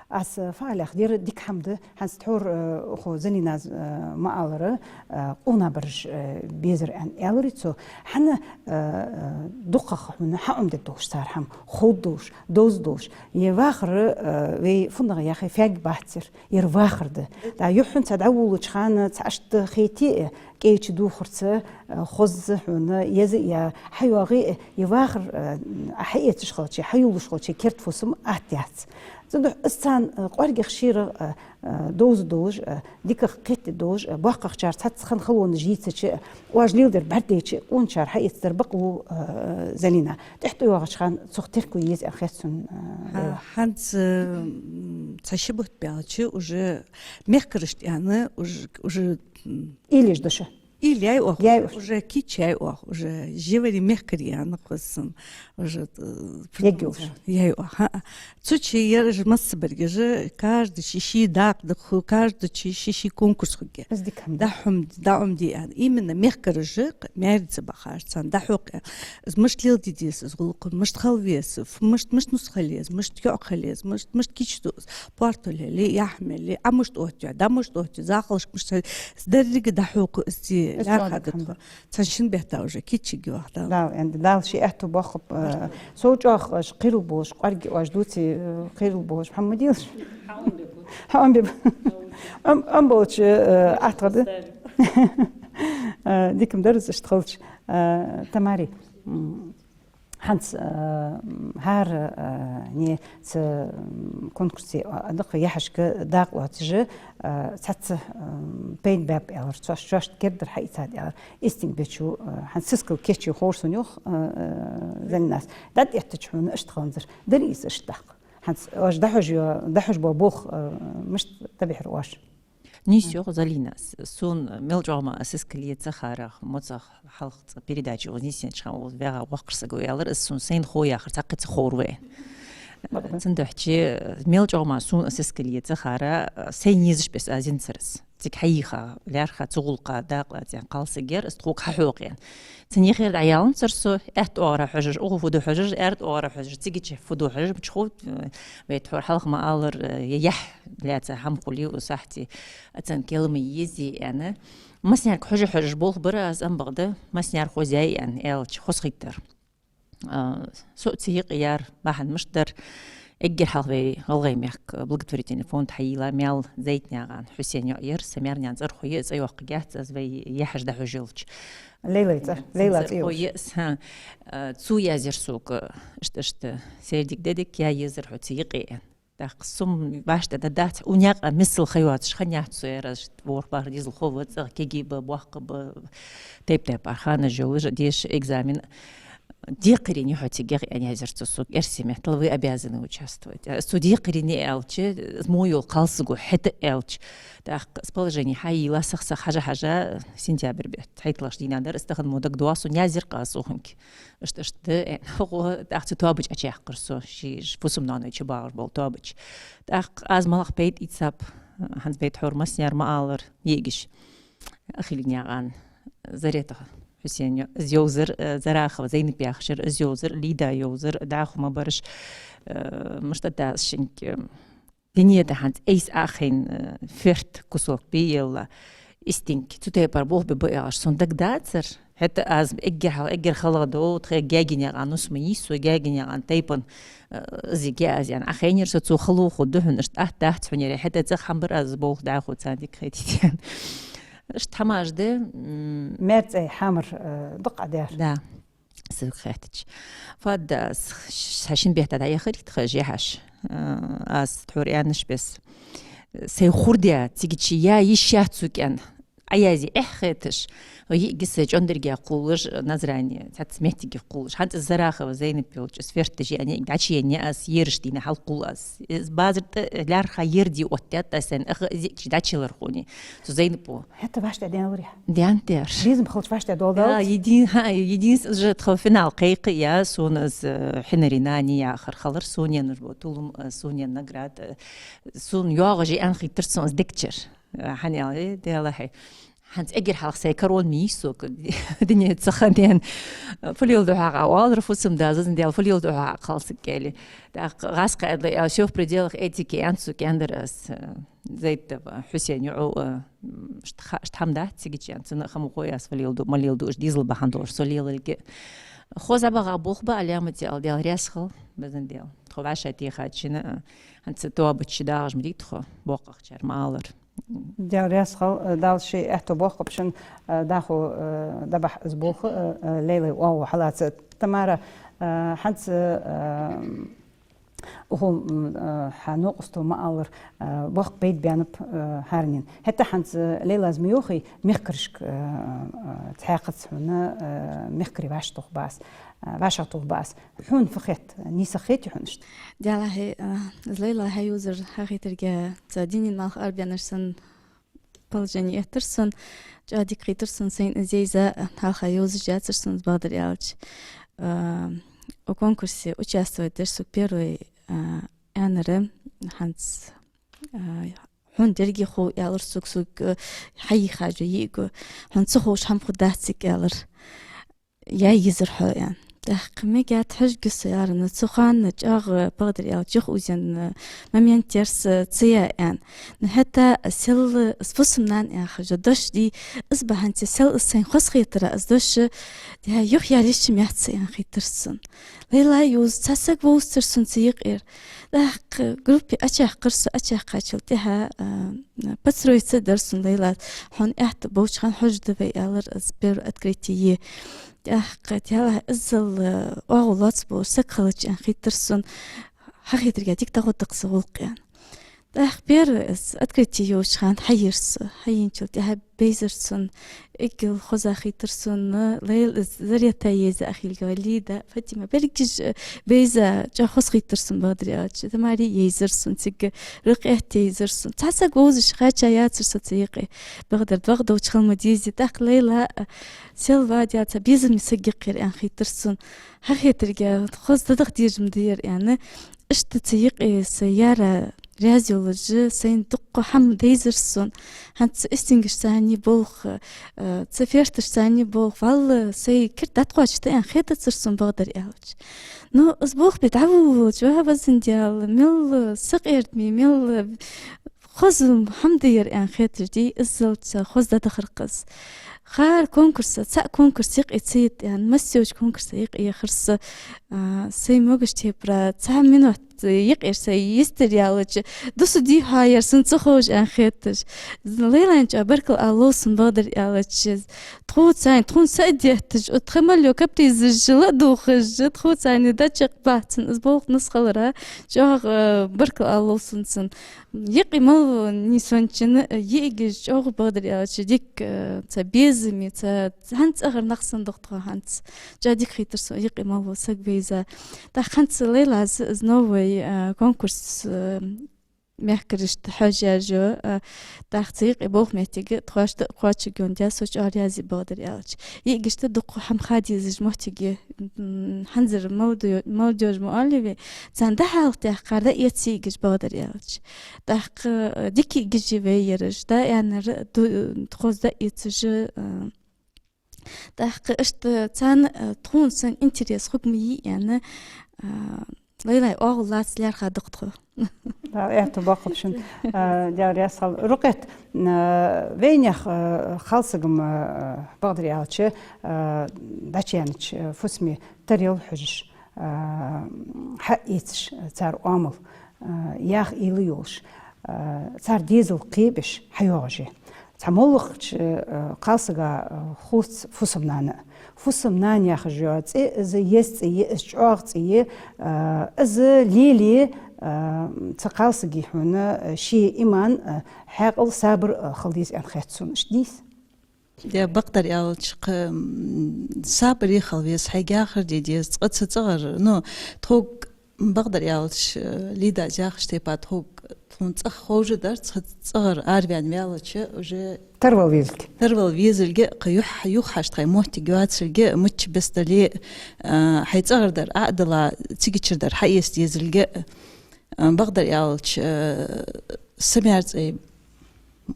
Аз, э, фу ала ях, дера дика хӀама да, хӀанз тхьовра, э, укх Залинас, э, ма аллара, э, къонабараш, э, безар аьнна аьлар цо. ХӀана, э, э, дукхагӀа хьона хьаӀомаде долаш цар хӀама, ховргдолаш, довзаргдолаш. Е вахар, э, вай фуннагӀа яхе, фаьг бац ер, ер вахар да. ТӀаккха юххьанца дӀаволалуча хана цхьа иштта хете, э, кӀайча духарца, э, хоза хьона, еза а я, хьайоагӀе, э, е вахар, э, хьаэцаш хилча, хьайолалуш хилча, керда фусам атта яц. Цудухьа из царна, э, кӀоаргагӀа шера, э, э, довза долаш, э, дикагӀа кхетаде долаш, э, боккхагӀчар цхьацца хинна халонаш йийцача, э, оаш леладер бӀаргадайча, къоначар хьаэцадар бакълув, э, Залина. ТӀехьа тӀайоагӀача хана цох терко е еза аьнна хет сона, э, Лейла. ХӀанз, м, цхьа ши бутт баьлча, уже мехкарашта аьнна, уже, уже, м, уйла еш да шо? Уйла яьй оаха, яьй уже, оаха. Уже кийчъяьй оаха, уже живари мехкарий аьнна хоза сона, уже, э, егги уж. Яьй оаха, хӀаа. Цу чу ераш массабараш, каждый ший-ший дакъа да ху, каждый ший-ший конкурс хургья. Из дика хӀама да. ДӀахьом-, дӀахьомаде аьнна. Именно мехкараш маьре ца бахаш, царна дӀахьокха аьнна. Из мишта леладе деза из гӀулакх, мишта хила веза, ф-, мишта, мишта нус хила еза, мишта йоӀ хила еза, мишта, мишта кийчдо из. Портал яле, яхь мел яле, Ӏа мишта оттаю, дӀа мишта оттаю, захалашка мишта, деррига дӀахьокха из, из лаьрхӀа да тхо. Цхьан шин бетта уже кийчъергья оаха, Дала. Дала, аьнна, Дала ший аьттув боаккхалба, э, сов чӀоагӀа, э, кхерал болаш, кӀоарга оаш дувце, э, кхерал болаш, хӀама ма делаш. ХӀама бе ба. Ам, ам болча, э, атта да. Э, дика-м дар из иштта хилча. Э, Тамара, м, ХӀанз, э, хӀара, э, не ца, м, конкурсе, а, дакъа яхьашка дакъа лоацаш, э, цхьацца, м, пайда баьб аьлар, цо шоашта кердара хьаийцад аьлар. Истинг бечу, э, хӀанз сискал кечъяь ховр сона, йоах, э, э, Залинас. ДӀатӀаэттача хьона иштта ханзар. Дерригаш иштта даккха. ХӀанз оаш дӀахьожа йо-, дӀахьожа бола болх, э, мишта тӀабихьар оаш? Нийса йоах Залинас. Сона мел чӀоагӀа мара сискал е ца хар, моцах хьалха цкъа передаче укхаза нийсъеннача хана укхаза вагӀа воккха саг ва аьлар, из сона сайна хов яхар цхьаккха ца ховр ва. Бакъда. Цудухьа мел чӀоагӀа мара сона сискал е ца хар, сайна езаш бесса аз ензар из. Цига хьайийха, лаьрххӀа, цу гӀулакха дакъа лаца кхалсаг яр, из тхога хьахьокхаенна. Цун юхера дӀаяланзар со, аьтта оагӀорахьа хьожаш, укхо фу ду хьожаш, аьрда оагӀорахьа хьожаш, цига чу фу ду хьожаш, мича хов, э, вай тхьовра хьалха ма аллара, э, яхь лаьца хӀама хуле укх сахьте, цун кхел ма езий аьнна. Массанега хьожа-хьожаш болх бир аз, амма бакъда массанега хозъяьй аьнна, аьлча, хозахийтар. А, со а ца юкъе яр, бахьан мишта дар, эггара хьалха вай ГӀалгӀай мехка благотворительный фонд хьайийлла, маьл Зайтнаькъан Хьусен йоӀ яр, са маьр-наьна цӀерах хов, цӀи йоаккхаргьяц аз, вай яхьаш дӀахьош йолча. Лейлай цӀи, Лейла цӀи йолаш. Хьо яс, хӀа. А, цо язъяьр сога, иштта, иштта, сердиг-дедиг, я езар хьо ца юкъе. ТӀаккха со-м башха тӀа дац, укх наькъа миссел ха йоацаш, ха яц со яр, аз ворхӀ-бархӀ дезал хов, цӀагӀа кегий ба, боккхий ба, тайп-тайпара ханаш йолаш, деша экзамен. Декхарийна я хьо цига яхе аьнна язъяьр цо сога, эрсий меттала вы обязаны участвовать. Цо декхарийна я аьлча, мо йола кхалсаго хӀаьта аьлча. ТӀаккха из положени хьайийлла, сиха-сиха хьажа-хьажа, сентябрь бетта, хьайтталагӀча дийнахьа дар, из тахан мо дагадоагӀа сона, язъяьр-кх аз укхунга. Иштта, иштта да, э, хӀо, тӀаккха цу тоабача Ӏочаяьккхар со, ший фусам-ноаной чубагӀаш бола тоабача. ТӀаккха аз малагӀа пайда ийцаб, хӀанз вай тхьовра массанега ма аллара, йиӀигаш. Ахильгнаькъан Зарета Хьусен йоӀ, из йовзар, э, Зарахова Зайнап яхаш яр, из йовзар, Лида йовзар, дӀахо ма бараш, э, мишта да аз шуга, э, дунен тӀа хӀанз айса Ӏохайна, э, ферт кусок бе елла, истинг, цу тайпара болх бе ба яхаш сона дагадацар. ХӀаьта аз эггара хьалха, эггара халагӀа дола тха Гаьгенаькъан Нусма йий со, Гаьгенаькъан тайпан, э, из я-кх аз аьнна. Ӏохайнаяр со, цо хало хургда хьона, иштта атта дац хьона ер. ХӀаьта цӀагӀа хӀама бар аз болх дӀахо царна дика хетийта аьнна. Иштта хӀамаш да, м. Маьр-цӀай хӀама, э, дукха Ӏа даьр. Да. Сога хаьттача. Фадда аз ш-, ш-, шин бетта дӀаяхарий тха яхьаш. Э, аз тхьовра аьннача бесса. Сай хургда, цига чу я йиш яц сога аьнна. Ӏа язъе эхь хеташ. ЙиӀига са чӀондерга кхоллаш, Назране, цхьацца моттиге кхоллаш. ХӀанз из Зарахова Зайнап йолча из ферт деш я аьнна, дӀачуеннай аз, ераш дийнахьа хьалкхувл аз. Из базар тӀа лаьрххӀа ер де оттадаьд аз сайна, ах, из йиӀиг чу дӀачуялар хьона. Цу Зайнапо. ХӀаьта вӀаштӀехьдаьннадий? Даьннадар. Безам хилча вӀаштӀехьдоаладаьд? Да, един-, хӀа, единственный уже тха финал кхайкадаь, сона из, э, хьинари нани яхар хилар, сона енна уж бола тулум, э, сона енна награда, э, сона йоагӀаш я аьнна хийттар сона из дег чура. Э, хӀана аьлча, э, Даьла хьай. ХӀанз эггара хьалха сай корона ма йий сога, дунен тӀа ца хинна. Фу леладу хьогӀ оалар фусам-дас, заза Даьла, фу леладу хьогӀ кхалсаг аьле. ТӀаккха гӀазкхий аьлча, всё в пределах этики аьнна сога аьннадар аз, э, Зайтов Хьусен йоӀо, э, м, иштта ха-, иштта хӀама дац цига чу аьнна, цунна а хӀама хой аз, фу леладу, ма леладу, уж дезал бахьан долаш со лелалга. Хоза багӀа болх ба, Ӏаламате Даьла раьза хилва, безам Даьла. Тхо вӀашагӀтехача шийна, э, хӀанз тоабача чу дагӀаш ма дий тхо, боккхагӀчар ма аллара. Даьла раьза хилва, э, Дала ший аьттув боаккхалба шун, э, дӀахо, э, дӀабахьа из болх, э, э, Лейлай оагӀув хьалаца. Тамара, э, хӀанз, э, укхо, м, э, хьа новкъосто ма аллара, э, боккха пайда баьннаб, э, хӀаранена. ХӀаьта хӀанз, э, Лейлас ма йоахий, мехкарашка, э, э, цхьаькхаза хьона, э, мехкарий вӀашагӀтохаргба аз, э, вӀашагӀтохаргба аз. Хьона фу хет, нийсагӀа хетий хьона иштта? Даьла хьай, э, из Лейла хьайовзар хьахайтарга, цу дунен малха арабаьннараш санна, положени эттар сона, чӀоагӀа дика хийтар сона, сайна из йийза, хьалха йовзаш яцар сона, бакъдар аьлча. А, укх конкурсе участвовать деш сога первый, а, аьннар хӀанз, а, хьона деррига хов, аьлар сога, сога, а, хьайийха йиӀиг, хьона ца ховш хӀама хургдац цига, аьлар. Я езар хьо, аьнна. ТӀаккха мегаргда хьожаргья со, яхар, цу хана чӀоагӀа, бакъдар аьлча, юхаозаенна момент яр са, ца я, аьнна. Но хӀаьта сел, фусам-нана яхаш дош дий, из бахьанца сел из сайна хозахетар, из дош, дий хьона, юхаяла йиш яц са, аьнна хийтар сона. Лейла йовза, цхьа саг вовзацар сона цу юкъера. ТӀаккха группе Ӏочуяьккхар со, Ӏочуяьккхачул тӀехьагӀа, а, подстроиться даьр сона Лейлас. Хьона аьттув болча хана хьожаргда вай, аьлар, из первое открытие. ТӀаккха тӀехьа иззал, э, оагӀув лоацболаш саг хилча аьнна хийтар сона, хьахетарга дика дагӀа даккха са гӀулакх аьнна. ТӀаккха первый аз открытие йолча хана хьаеннай со. Хьаенначул тӀехьагӀа бейзар сона, эггара хоза хийтар сона, Лейла, из Зарета еза а хилга, Лида, Фатима, берригаш, э, бейза, чӀоагӀа хоза хийтар сона, бакъдар аьлча. Тамара езар сона цига, Рукъет езар сона. Цхьа саг вовзаш кхаьча яцар со цу юкъе. Бакъдар, догӀа долча хала ма дезий. ТӀаккха Лейла, э, Селва дяца безаме саг йикъяр аьнна хийтар сона. Хьахетарга, хоза дӀадахьа дезаш ма дий ер аьнна. Иштта цу юкъе са яра раьза йолаш, сайна дукха хӀама дайзар сона. ХӀанз цу истингашца болх, э, цу ферташца болх, валлахӀи, сай керда дӀатӀакхоачаргда аьнна хетацар сона, бакъдар аьлча. Ну, из болх бе дӀаволавелча, ва везан Даьла, мел сакъердаме, мел хоза хӀама да ер аьнна хеташ дий, иззал цхьа хоза дӀадахар-кх из. ХӀара конкурса, цхьа конкурс юкъе ца йита аьнна, массайолча конкурса юкъе яхар со, а, сай могаш тепара цхьа минот юкъера сай йистар аьлча, дусу дий хьа ер сона ца ховш аьнна хеташ. Лейлайна чӀоагӀа баркал ала лов сона, бакъдар аьлча. Тхоца, тхона са а детташ, тха мел йола капризаш ладувгӀаш, тхоца дӀачакхбаьб сона, из болх нийса хиларах чӀоагӀа, э, баркал ала лов сона цунна. Юкъе мел веннача сона, э, йиӀигаш чӀоагӀа, бакъдар аьлча, дика, э, цхьа безаме, цхьа хӀанз цӀагӀара нах санна да-кх тхо хӀанз. ЧӀоагӀа дика хийтар сона юкъе мел вола саг вайза. ТӀаккха хӀанз Лейлас из новый, э, конкурс, э, мехкарашта хьожаржо, э, тӀаккха цу юкъе болх меттиге тхоашта кхоачаргйолга со чӀоагӀа раьза, бакъдар аьлча. ЙиӀигашта дукха хӀама ха дезаш моттиг я, м, хӀанзара молодё-, молодёжь мо аллаве, царна дӀахьалха тӀехкхар дӀаэца йиӀигаш, бакъдар аьлча. ТӀаккха, э, дика йиӀигаш я вай ераш, дӀааьннар ду-, тхоца дӀаэцаш, э, ТӀаккха иштта царна, э, тхона санна интерес хургма йий аьнна, э, Лейлай оагӀув лаца лаьрхӀа да-кх тхо. Дала аьттув боаккхалба шун, э, Даьла раьза хилва. Рукъет, э, вайнаьха, э, кхалсага-м, э, бакъдар аьлча, э, дӀачуяьннача, э, фусаме тара йола хьожаш, э, хьаэцаш, э, цар оамал, э, яха уйла йолаш, э, цар дезал кхебеш хьайоагӀаш я. Цхьа моллагӀча, э, кхалсага, э, хувц фусам-нана. Фусам-нана яхаш йола цӀи, из еза цӀи я, из чӀоагӀа цӀи я, э, из лелае, э, цу кхалсага хьона, э, ший иман, э, хьаькъал, сабар, э, хила деза аьнна хет сона. Иштта дий из? Е, бакъдар аьлча, кхы, м, сабаре хила веза, хьайга яхар де деза, цкъа цу цӀагӀара, ну, тхога, бакъдар аьлча, Лидас яхача тайпара, тхога, тхона цӀагӀа ховш дар, цхьа цӀагӀара араваьнна ваьлча, уже тарвала везалга. Тарвала везалга, кхы юха, юха хьажа тхоай моттиг йоацалга, мичча беса дале, а, хьай цӀагӀара дар Ӏодилла, цигачара дар хьаэца дезалга, а, бакъдар аьлча, а, са маьр-цӀай,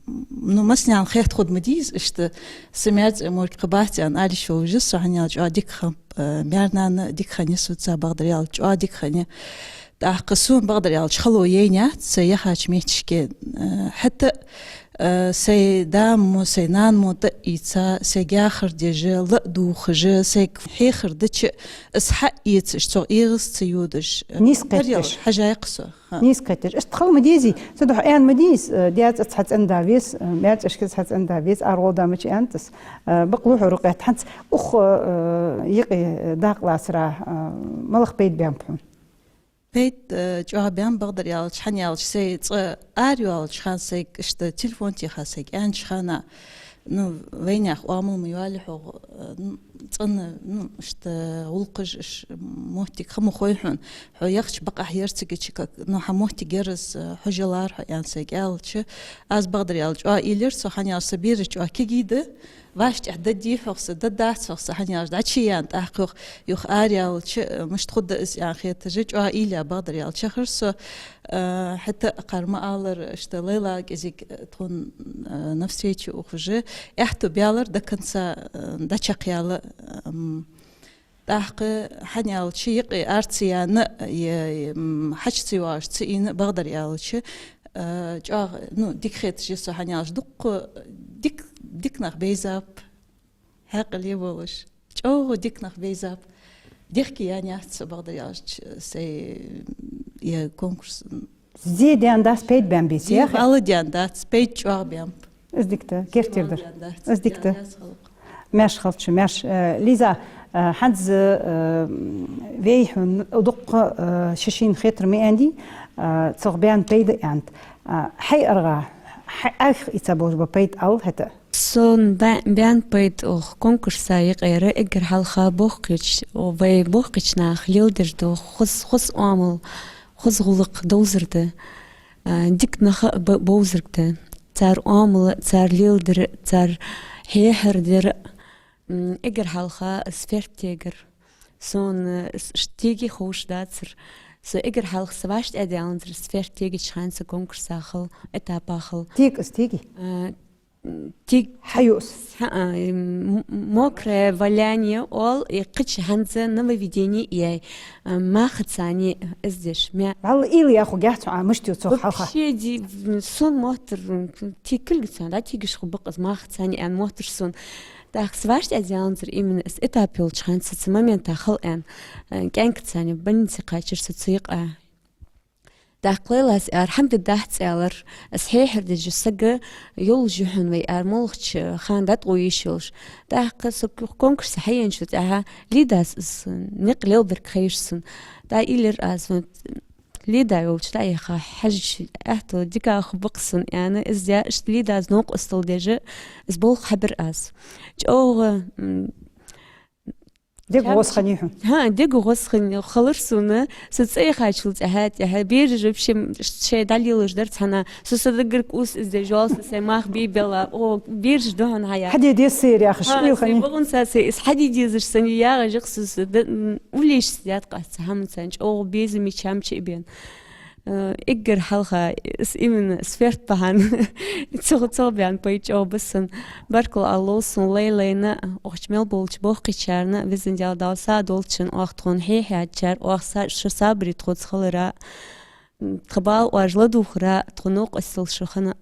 ну, массанена хетта хургма дий из, иштта са маьр-цӀай морг кхы бац аьнна ала йиш йолаш я со, хӀана аьлча чӀоагӀа дика хиннаб, э, маьр-нана дика хиннай сона цу, бакъдар аьлча, чӀоагӀа дика хиннай. ТӀаккха сона, бакъдар аьлча, хало яйнаяц са яхача моттиге, э, хӀаьта, э, сай да мо, сай нана мо тӀаийца, сайга яхар деш, ладувгӀаш, сайга хьехар дича, из хьаэцаш, цох эгӀаз ца йодаш, э, нийса кхетадеш. Хьажай-кх со. Ха. Нийса кхетадеш. Иштта хила ма дезий, цудухьа аьнна ма дий из, э, даь цӀа цхьа цӀен-да веза, э, маьр-цӀашка цхьа цӀен-да веза, аргӀо да мича аьннад из. Э, бакълув хьо, Рукъет, хӀанз укх, э, юкъе дакъа лацара, э, малагӀа пайда баьннаб хьона? Пайда, э, чӀоагӀа баьннаб, бакъдар аьлча, хӀана аьлча сай цӀа арайоалача хана, сайга иштта телефон теха сайга аьннача хана, ну, вайнаьха оамал ма йоалий хьогӀ, э, ну, цӀена, ну, иштта гӀулакхаш, иштта моттиг ха ма хой хьона, хьо яхача бакъахьа яр цигача, как, ну, хьа моттиг яр из, э, хьожалара хьо аьнна сайга аьлча, аз, бакъдар аьлча, чӀоагӀа уйла яр со, хӀана аьлча са бераш чӀоагӀа кегий да, вӀаштӀехьа дадий хьогӀ са, дадац хьогӀ са, хӀана аьлча дӀачуяьнна тӀаккха юха, юха арайоалача, э, мишта хургда из аьнна хеташ, чӀоагӀа уйла я, бакъдар аьлча, яхар со, э, хӀаьта а кхар ма аллара, иштта Лейла кӀезига, э, тхона, э, навстречу ухаш, аьттув баьлар до конца, э, дӀачакхъяла, м, тӀаккха, хӀана аьлча, юкъе ара ца яьнна, е, е, м, хьачу ца йоагӀаш ца ийна, бакъдар аьлча, э, чӀоагӀа, ну, дика хеташ я со, хӀана аьлча, дукха дик-, дика нах бейзаб, хьаькъале болаш. ЧӀоагӀа дика нах бейзаб. Дехке яьннаяц со, бакъдар аьлча, сай, е конкурс. Зе даьннадац, пайда баьннаб-кх, зе яхий? Валла даьннадац, пайда чӀоагӀа баьннаб. Из дика да, керттера дар. Из дика да. Яс халкъ. Маьрша хилда шо, маьрша. Э, Лиза, э, хӀанз, э, вай хьона дукха, э, ший-шийна хетар ма аьннадий, э, цох баьнна пайда аьннад. Э, хьай аргӀагӀа, хьай Ӏайха ийца болаш ба пайда ала хӀаьта? Сона ба-, баьнна пайда укх конкурса юкъера эггара хьалха боккхийча-, вай боккхийча наха леладер да, хоза, хоза оамал, хоза гӀулакх довзар да, а, дика нах а бо-, бовзар да. Цар оамал, цар леладер, цар хьехар дар, м, эггара хьалха из ферт тегар. Сона, э, с-, ш-, теге ховш дацар. Со эггара хьалха са вӀаштӀехьадаланзар из ферт тегача хана са конкурса хила, этапа хила. Тег из теге? А, м, тег-, хьаюс. Хьа-, а, м, м-, мокрое валяние оал, и кхыча хӀанз нововведение яьй. А, махаца из деш. Мя- Валла, ил яху гяхцу а мышти цох хьалха. Вообще ди-, м, сона моттар, м, тикилга цхьа, да, тигаш ху бакъаз махаца аьнна мотташ сона. ТӀаккха са вӀаштӀехьадаланзар именно из этап йолча хана са цу момента хила аьнна, э, кӀаьнкаца больнице кхаьчар со цу юкъа. ТӀаккха Лейлас аьлар, хӀама де дац аьлар, из хьехар деш саг йолаш я хьона вай аьлар, моллагӀча хана дӀатӀавола йиш йолаш. ТӀаккха со кон-, конкурсе хьаенначул тӀехьагӀа Лидас из никъ леладар хайра сона. ТӀаккха аьлар аз, вот, Лида йолча тӀа яха хьажача аьттув дика хургба-кх сона аьнна, из даь, иштта Лидас новкъостал деш, из болх хьабир аз. ЧӀоагӀа, м, дега гӀоз хиннай хьона. ХӀа, дега гӀоз хиннай, хилар сона, со цӀи яхачул тӀехьа, тӀехьа, бераш вообще шоай дӀалелаш дар цхьана, со са дагара кӀувс из де, жолса сай мах бе белла, о, бераш да хьона хьаяь. Хьаде деза сай яхаш, хӀа, ил сай хиннай. Валлахӏи, са сай из хьаде дезаш санна ягӀаш я-кх со, со да, м, уллеш даьд-кх аз цу хӀаман цхьана, чӀоагӀа безам чам чу а бена. Э, эггара хьалха, с-, именно с ферт бахьан. Цох, цох баьнна пайда чӀоагӀа ба сона. Баркал ала лов сона Лейлайна, укхаза мел болча боккхийчарна, Везан Даьла, Дала сагӀа долда шун, оаха тхона хьехадаьчар, оаха са-, шун сабаре тхоца хилара, м, тха бала оаш ладувгӀара, тхона новкъостал шо хинна.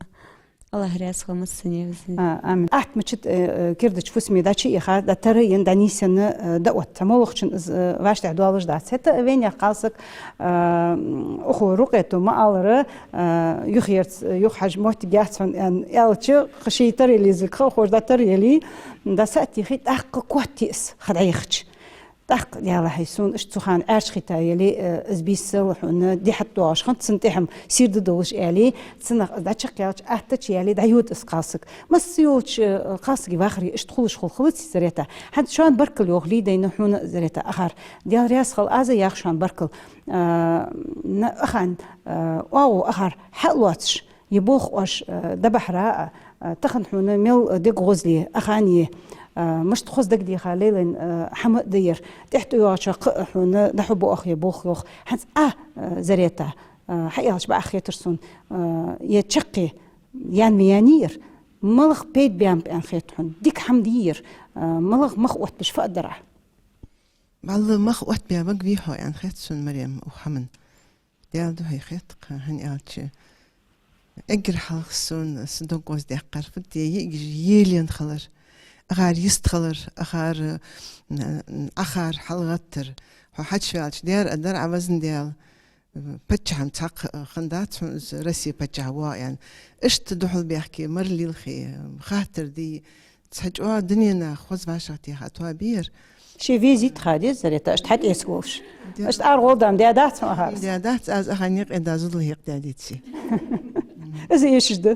АллахӀ раьза хилва массане а, Везан Даьла. А, амин. Атта мача, э, э, кердача фусаме дӀачуяха, дӀатарайенна, дӀанийсъенна, э, дӀаотт. Цхьа моллагӀчун из, э, вӀаштӀехьадоалаш дац. ХӀаьта вайнаьха кхалсаг, э, м, укхо Рукъето ма аллара, э, юхаерц, юхахьажа моттиг яц хьона аьнна, аьлча, кхы ший тара яле, зилкха хьож дӀатара яле, дӀасатийхе, тӀаккха котте из ха дӀаяхача. ТӀаккха, Даьла хьай, сона иштта цу хана Ӏаьржа хета яле, э, из бийсал хьона дехьа доагӀаш хиннад, цун тӀехьа-м сийрда долаш аьле, цунах дӀачакхъяьлча, аттача яле, дӀайода из кхалсаг. Масса йолча, э, кхалсага вахаре иштта хулаш хул хилац, Зарета. ХӀанз шоана баркал йоах Лидайна, хьона, Зарета, акхар. Даьла раьза хилва, аз а йоах шоана баркал. Э, на, акхарна, э, оагӀув акхар хьа а лоацаш, е болх оаш, э, дӀабахьар а, э, тахан хьона мел дега гӀозал я, акхарна, э, мишта хоза дагадеха Лейлайна, э, хӀама а да ер. ТӀехьа тӀайоагӀача кхы а хьона дӀахьоргба оаха ер болх, йоах. ХӀанз Ӏа, э, Зарета, э, хьаалча бакъахьа хетар сона, э, ер чаккхе яьнна ма яьннай ер, малагӀа пайда баьннаб аьнна хет хьона, дика хӀама дий ер, э, малагӀа мах оттабеш фу а дар Ӏа? Валла, мах оттабаь ваьннавий хьо аьнна хет сона, Марем, укх хӀаман. Даьла духьа хет-кх, хӀана аьлча, эггара хьалха сона са дог гӀоздаьккхар фуд, е йиӀигаш елаенна хилар, акхар йистхилар, акхар, м, Ӏахар, хьалгӀаттар. Хьо хьачуваьлча, дера а дар Ӏа, Везан Даьла, паччахьалкхе цхьаккха хиннадац хьона из, Россе паччахь воагӀа аьнна. Иштта духьал баьхке, мара лилхе, хаттар де, цхьа чӀоагӀа дуненах хоза вӀашагӀтеха тоаба я ер. Ший визитка ха деза, Зарета, иштта хьатӀаэца волаш. Де- Иштта аргӀолла дам даь дац хьона акхар? Даь дац, аз акхарна юкъе дӀа зулал хьекхадаьдаций. Из эшаш да.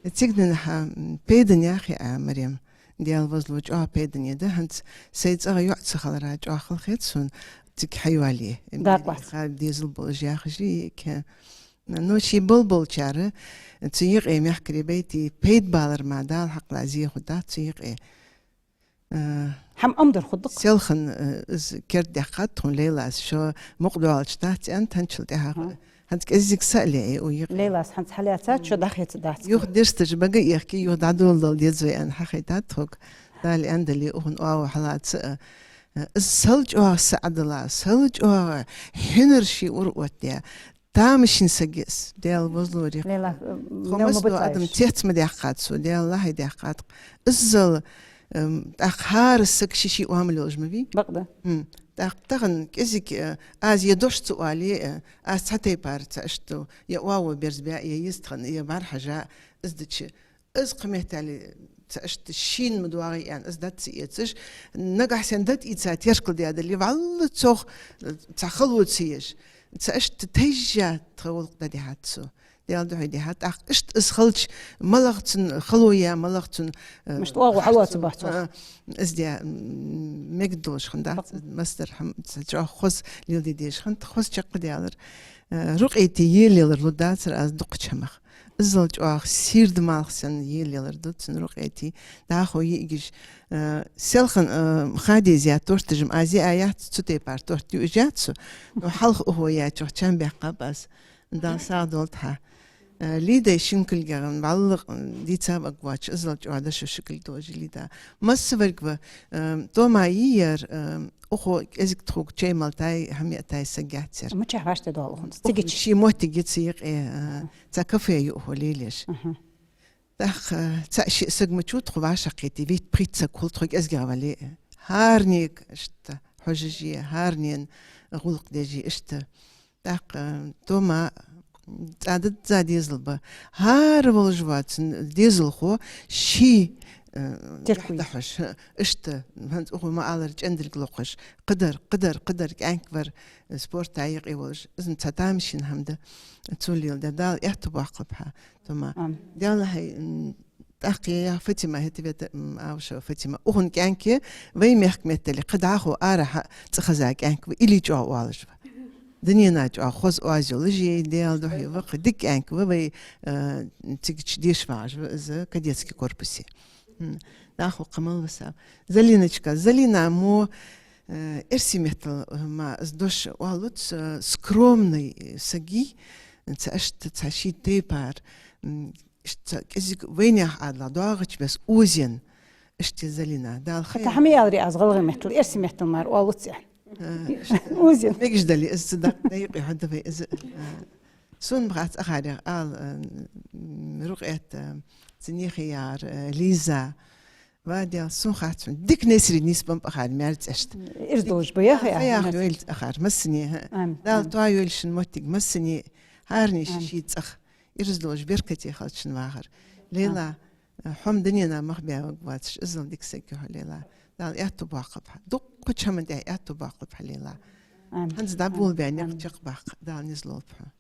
А. Цига денз хьа, м, пайдане яхе Ӏа, Марем. Даьла возло, чӀоагӀа пайдане да, хӀанз сай цӀагӀа йоӀ ца хилара чӀоагӀа хала хет сона, цига хьайоалае. Дакъа лац. Ха дезал болаш яхаш я-кх. Ну, ший болболчар, цу юкъе мехкарий байта, пайда балар мара Дала хьакъ лазеху дац цу юкъе. Э, хӀама Ӏомадар хургда-кх. Селхан, э, из кердадаьккхад тхона Лейлас, шо мукъадоалача дац аьнна, тханчул тӀехьагӀа. ХӀанз кӀезига са а леӀе укх юкъе. Лейлас хӀанз хьалаьцад, шо дӀахецаргдац. Юха дешаш бага а ехке, юха дӀадоладала деза вай аьнна хьахайтад тхога. Дала аьннадале, укхун оагӀув хьалаца а, э, из сел чӀоагӀа са Ӏадала, сел чӀоагӀа хьинар ший ура оттадаь, тамашийна саг я из, Даьла возло, рикъ. Лейла, э, тхо мел ма масса бац адам аьлча, цец ма даьккхад цо, Даьла лахьи даьккхад-кх. Иззал, эм, тӀаккха хӀара саг ший-ший оамал йолаш ма вий. Бакъда. М. ТӀаккха тахан кӀезига, э, аз е дош ца оале, э, аз цхьа тайпара цхьа иштта, е оагӀув берзабаь, е йистхинна, е бӀарахьежа, из дича, из кхы меттел цхьа иштта шийна ма доагӀий аьнна, из дӀа ца эцаш, нагахьа санна дӀа тӀаийца теркал даь дале, вӀалла цох, э, цхьа хало ца еш, цхьа иштта тайжжа тха гӀулакх дӀадихьад цо. Даьла духьа дихьад. ТӀаккха иштта из хилча, малагӀа цун хало я, малагӀа цун, э, мишта оагӀув хьалоацабац цох. А, из де, м, мегаш долаш хиннад, массадара хӀама, цхьа чӀоагӀа хоза леладе дезаш хиннад, хоза чакхдаьлар. Э, Рукъетий елаялар лургдацар аз дукхача хӀамах. Иззал чӀоагӀа сийрда малх санна елаялар да цун Рукъетий. ДӀахо йиӀигаш, э, селхан, э, хадеза торташ-м аз яь яц, цу тайпара торт юаш яц со. Но хьалха укхо яьчох чам баьккхаб аз. Дала сагӀа долда хьа. Э, Лидай шин кулгагӀа вӀалла, м, дийца ваг воацаш, иззал чӀоагӀа дошо ши кулг долаш я Лида. Массаварг ва, э, Тома йийяр, э, укхо кӀезига тхога чай малтай, хӀама яьтай саг яц ер. Мичахьа вӀаштӀехьадоал укхун? Укхун цигача? Ший моттиг я цу юкъе, э, цхьа кафе я укхо лелаеш. Мгм. ТӀаккха, э, цхьа-ши саг ма чу тхо вӀашагӀкхийтте, витт-пхийтта саг хул тхо кӀезигагӀа вале. ХӀаране иштта хьожаш я, хӀаранена гӀулакх деш я иштта. ТӀаккха, э, Тома цӀа дадза дезал ба. ХӀара волаш вола цун дезалхо ший, э, теркал яхь дахьаш, иштта, хӀанз укхо ма аллара, чӀендилг локхаш, кхыдар, кхыдар, кхыдар кӀаьнк вар, э, спорта юкъе волаш. Из-м цхьа тамашийна хӀама да, цо леладаь. Дала аьттув боаккхалба хьа, Тома. Амин. Даьла хьай, м, тӀаккха я Фатима, хӀета вета, м, Аушева Фатима. Укхун кӀаьнк я, вай мехка меттел кхы дӀахо арахьа цӀихеза кӀаьнк ва, илли чӀоагӀа оалаш ва. Дунен чу чӀоагӀа хоза оаз йолаш я, Даьла духьа ва, кхы дика кӀаьнк ва, вай, э, цигача деша вагӀаш ва из кадетски корпусе. М, дӀахо кхы мала ва са. Залиночка, Залина мо, э, эрсий меттала, э, ма из дош оалац, э, скромный саг я, цхьа иштта, цхьа ший тайпара, м, иштта цхьа кӀезига вайнаьха Ӏаьдала доагӀача беса озен, иштта я Залина. Дала хайр. ХӀаьта хӀама аьлар аз гӀалгӀай меттала, эрсий меттала мара оалац. Э, иштта. Озен. Мегаш дале, из цу дакъа дайкъе хьо да вай из, э, сона бахац акхарех ала, э, м, Рукъет, э, цу нехи яр, э, Лиза. Ва Даьла, сона хац хьона. Дика Несри нийсбеннаб акхар маьр цӀешта. Ираз долаш ба яхе, хаях йойла акхар массане, хӀа. Амин. Дала тоайойла шун моттиг массане, хӀаране ший-ший цӀагӀа. Ираз долаш беркате хилда шун вахар. Лейла, хьо-м дунен мах баь ваг воацаш, иззал дика саг я хьо, Лейла. Дала аьттув боаккхалба хьа. Дуккхача хӀаман тӀа аьттув боаккхалба хьа, Лейла. Амин. ХӀанз дӀаболабаь никъ чакхбаккха, Дала низ лолба хьона.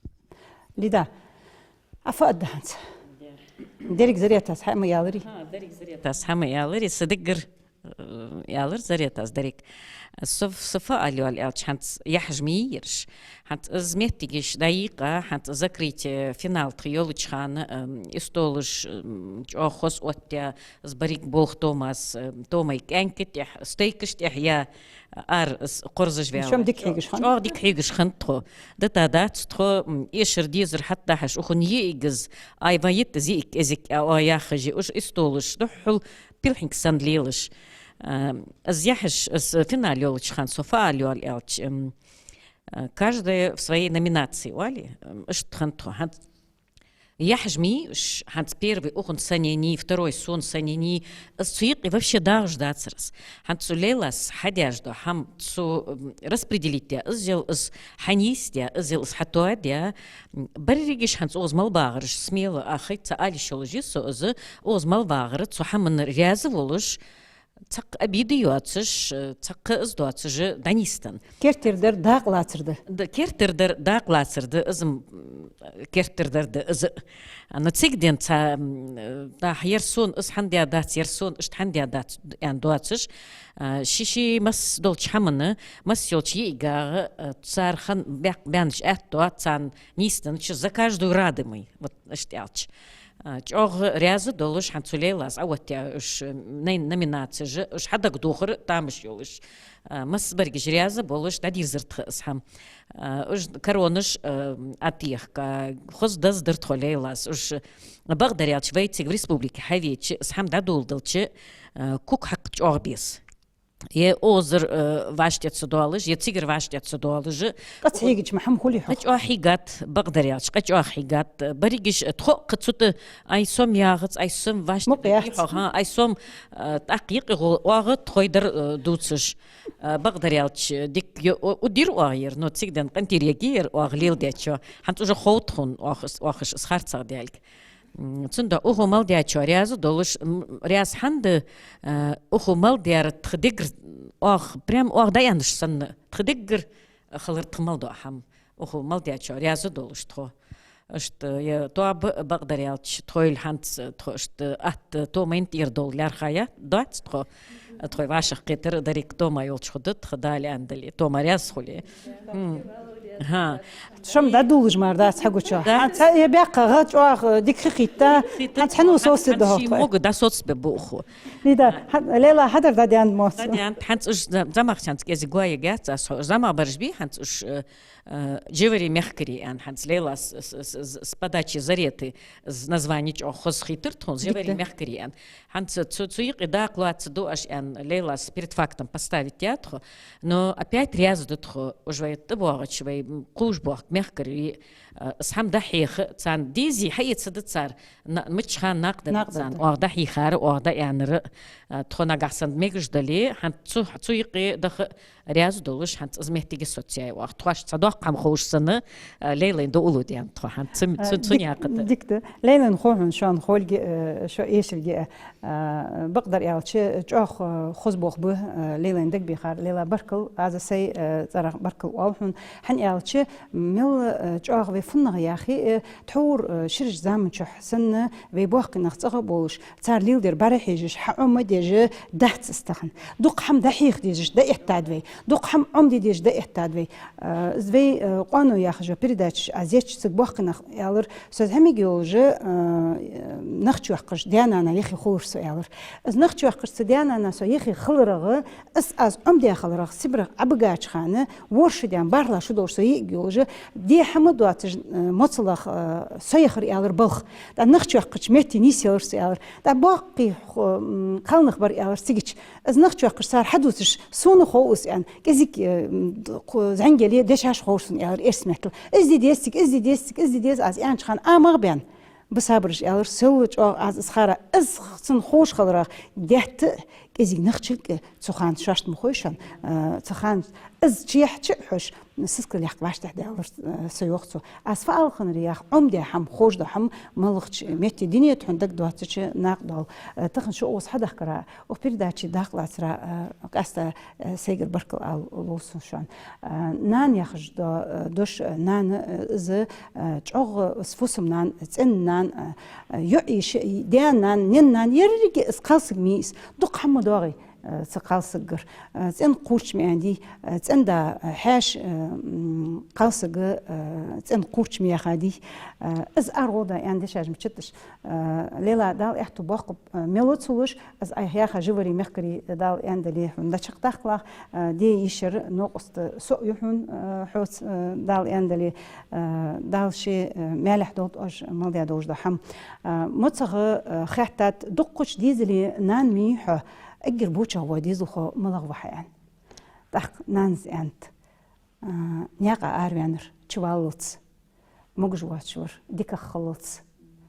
Лида, Ӏа фу аргда хӀанз? Деррига Заретас хьа ма аьларий? ХӀа, деррига Заретас хьа ма аьларий, са деггара, э, аьлар Заретас деррига. Со, со фу ала йоал аьлча, хӀанз яхьаш ма йий ераш. ХӀанз из моттигаш дӀайийкъа, хӀанз закрытие, финал тха йолча хана, эм, истолаш, эм, чӀоагӀа хоза оттаяь, из беррига болх Томас, эм, Томай кӀаьнка тӀехьа, стойкаш тӀехьа я, ара из кхорзаш ваьлар. Шоам дика хьегаш хиннад? ЧӀоагӀа дика хьегаш хиннад тхо. Дита дац тхо, м, эшар дезар хьатӀадахьаш, укхун йиӀиг из, ай, вай йита из йиӀиг кӀезига, а, а, яхаш я уж истолаш, духхьал пилхьинг санна лелаш. Э, из яхьаш, из финал йолча хана со фу ала йоал аьлча, эм, э, каждая в своей номинации, оалий, эм, иштта хиннад тхо. ХӀанз яхьаш ма йий уж, хӀанз первый укхун санна я, второй сона санна я, из цу юкъе вообще дагӀаш дацар из. ХӀанз цу Лейлас хьадаьш дола хӀама цо, м, распределить даь, иззал из хьанийсдаь, иззал из хьатоадаь, м, берригаш хӀанз укхаза мел багӀараш, смело а хай ца ала йиш йолаш я со из, укхаза мел багӀар цу хӀаманна раьза волаш, цхьаккха обида йоацаш, э, цхьаккха из доацаш дӀанийсденна. Керттера дар дакъа лацар да. Да, керттера дар дакъа лацар да, из-м, м, керттера дар да, из. А, но цига денз цхьа, м, э, дӀахо ер сона из хьадаь дац, ер сона иштта хьадаь дац, аьнна доацаш, а, ший-ший масса долча хӀаманна, масса йолча йиӀигагӀа, а, цар хьан баьккха баьннача аьттув, царна нийсденнача за каждую рады мы, вот иштта аьлча. А, чӀоагӀа раьза долаш, хӀанз цу Лейлас Ӏооттаяь уж, м, най-, номинацеш, уж хьадагадохар тамаш йолаш. А, массабараш раьза болаш, дӀадийрзар тха из хӀама. А, уж коронаш, а, ӀотӀаехка, хоза даздар тхо Лейлас. Уж бакъдар аьлча вай цига в республике хьавеча, из хӀама дӀадоладелча, а, куг хьакха чӀоагӀа беза. Е озар, э, вӀаштӀехьа ца доалаш, е цигара вӀаштӀехьа ца доалаш. Къа ца хьийгача ма хӀама хулий хьох? Къа чӀоагӀа хьийгад, бакъдар аьлча, къа чӀоагӀа хьийгад. Берригаш, э, тхо а кхы цу тӀа, ай сом ягӀац, ай сом вӀаштӀехьа хьох, ай сом, э, тӀаккха юкъе гӀо-, оагӀа тхой дар, э, дувцаш. Э, бакъдар аьлча, дика, е-, у-, удир оагӀа ер, но цига денз къинтӀера ергья ер оагӀа леладечох. ХӀанз уже хов тхона оахаш, оахаш из харцахьа даьлга. М, цудухьа укхо мел даьчоа раьза долаш, м, раьза хӀана да, э, укхо мел даьр тха дегар, оаха, прям оаха дӀааьннаш санна, тха дегар хилар тха мел доа хӀама. Укхо мел даьчоа раьза долаш тхо. Иштта, е тоаба бакъдар аьлча, тхоайла хӀанз, тхо иштта атта томайна тӀера дола лаьрхӀа я, доаца тхо. Тхоай вӀашагӀкхетар деррига тома йолча хӀама да тха, Дала аьнна дале, тома раьза хуле. М. ХӀа. Шо-м дӀадоладеш мара дац хьагуча. Да. ХӀанз цхьа е баьккха гӀа чӀоагӀа дика хи хийтта. ХӀанз хьанна соцаде хӀанз дохо ший тхо? Мога дӀасоцабе бу укхо. Лида, хӀа-, Лейла, хьадар дӀадаьннад моц. ДӀадаьннад, хӀанз уж за-, замах хӀанз кӀезига гоаергьяц аз хьо. Замах бараш бий, хӀанз уж, э, э, «Живари мехкари» аьнна, хӀанз Лейлас с-, с-, с-, с подачи Зареты, з-, названи чӀоагӀа хоза хийтар тхона, «Живари мехкари» аьнна. ХӀанз цу, цу юкъе дакъа лоацаду аш аьнна, Лейлас перед фактом поставить яьй тхо. Но опять раьза да тхо, уж вай тӀабоагӀача, вай, м, кхувш боахка мехкарий, э, из хӀама дӀахьеха, царна дезий, хьаэца да цар, на-, мичча хана накъадаргда царна, оаха дӀахьийхар, оаха дӀааьннар, э, тхо нагахьа санна мегаш дале, хӀанз цу, цу юкъе даха раьза долаш, хӀанз из моттиг соцаяьй оаха. Тхоашта цхьа доккха хӀама ховш санна, э, Лейлайна дуӀа лу даьннад тхо хӀанз. Цу, э, цу, цу дик-, наькъа тӀа. Дика да. Лейлайна хов хьона, шоана ховлга, э, шо эшалга, э, бакъдар аьлча, чӀоагӀа, э, хоза болх ба, э, Лейлайна дагабехар. Лейла, баркал, аз сай, э, цӀерагӀа баркал оал хьона. ХӀана аьлча, мел, э, чӀоагӀа вай фуннагӀа яхе, э, тхьовра, э, ширача заманчухь санна, вай боккхий нах цӀагӀа болаш, цар леладер бӀарахьежаш, хьаӀомадеш дац из тахан. Дукха хӀама дӀахьеха дезаш дӀаэттад вай. Дукха хӀама Ӏомаде дезаш дӀаэттад вай. Э, из вай, э, «Къоано» яхаш йола передачаш аз еча цига боккхий нах аьлар, со зӀамига йолаш, э, нах чоакхаш даь-нана юхе хулар со, аьлар. Из нах чоакхаш цу даь-нана со юхе хиларах, из аз Ӏомадаь хиларах, Сибрах Ӏобигача хана, ворхӀ шу даьнна, бархӀлагӀа шу долаш со йиӀиг йолаш, де хӀама доацаш, э, моцалах, э, со яхар, аьлар, балха. ТӀаккха нах чоакхача метте нийсъелар со, аьлар. ТӀаккха боккхий ху-, м, кхалнах бар, аьлар, цигача. Из нах чоакхаш цар хьадувцаш, сона хов из, аьнна, кӀезига, э, м, д-, кху-, зӀамига яле, дешаш хов сона, аьлар, эрсий меттала. Из де деза цига, из де деза цига, из де деза, аз аьннача хана, а, мах бен. Ба сабараш, аьлар, сел чӀоагӀа аз из хар, из цунна ховш хиларах, даьтта а, кӀезига нахчилга а цу хана шоашта ма хой шоана, э, цу хана из чехьа чу а хьош, сискал лаьхка вӀаштӀехьадаьлар, э, со, йоах цо. Аз фу ала хиннар, йоах, Ӏомадаь хӀама, ховш дола хӀама малагӀча метте дийна да хьона дагадоацача накъадоал. Э, тахан шо укхаза хьадахкара, укх передаче дакъа лацара, э, къаьстта, э, сайгара баркал ала лов сона шоана. Э, нана яхаш дола, э, дош, э, нана, э, из, э, чӀоагӀа из фусам-нана, цӀен-нана, э, йоӀ-йиша, даь-нана, наьна-нана, еррига из кхалсаг ма йий из, дукха хӀама ма доагӀий, э, цу кхалсагагара. Э, цӀен кхуврч ма аьннадий, э, цӀен-да, э, хьаьша, э, м, кхалсага, э, цӀен кхуврч ма яхадий. Э, из аргӀо да аьнна дешаш ма чудаш. Э, Лейла, Дала аьттув боаккхалба, э, мел ца луш, из айхьа яха «Живари мехкари», Дала аьнна дале, хьона дӀачакхдаккхалахь, э, де йиш яр, новкъост со а я хьона, э, хьоца, э, Дала аьнна дале, э, Дала ше, э, маьлехь долда оаш мел даь долаш дола хӀама. Э, моцагӀа, э, хаьттад, дуккхача дезала нана ма йий хьо, эггара бочагӀа вола дезалхо малагӀа ва хьа, аьнна. ТӀаккха нанас аьннад: э, наькъа араваьннар чуваллалца, могаш воацаш вар дикагӀа хиллалца,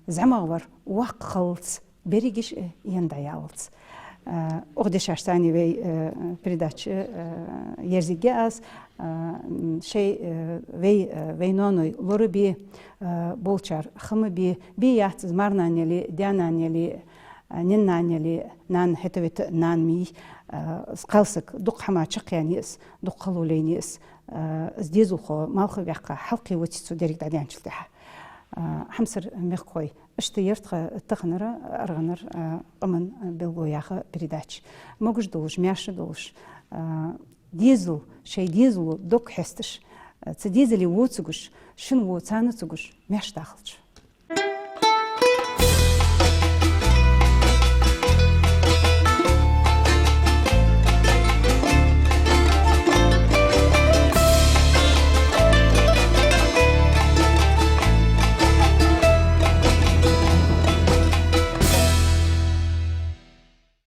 зӀамагӀа вар воккха хиллалца, берригаш а ена дӀаяллалца. Э, укх дешашца вай, э, передача, э, ерзаргья аз, э, м, шоай, э, вай, э, вай ноаной лорабе, э, болчар ха ма бе, бе яц из, марнана яле, даь-нана яле, э, наьна-нана яле, нана хӀета-вета нана ма йий, э, из кхалсаг дукха хӀама чакхъяьннай из, дукха халулайнай из, э, из дезалхо малхваьккха, хьалкхевац цо деррига дӀадаьнначул тӀехьагӀа. Э, хьамсара мехкахой, иштта яр тха таханара аргӀанара, э, «Къаман белгало» яха передача. Могаш долаш, маьрша долаш, э, дезал, шоай дезало дог хьесташ, э, цу дезале во ца гуш, шун во царна ца гуш, маьрша дахалда шо.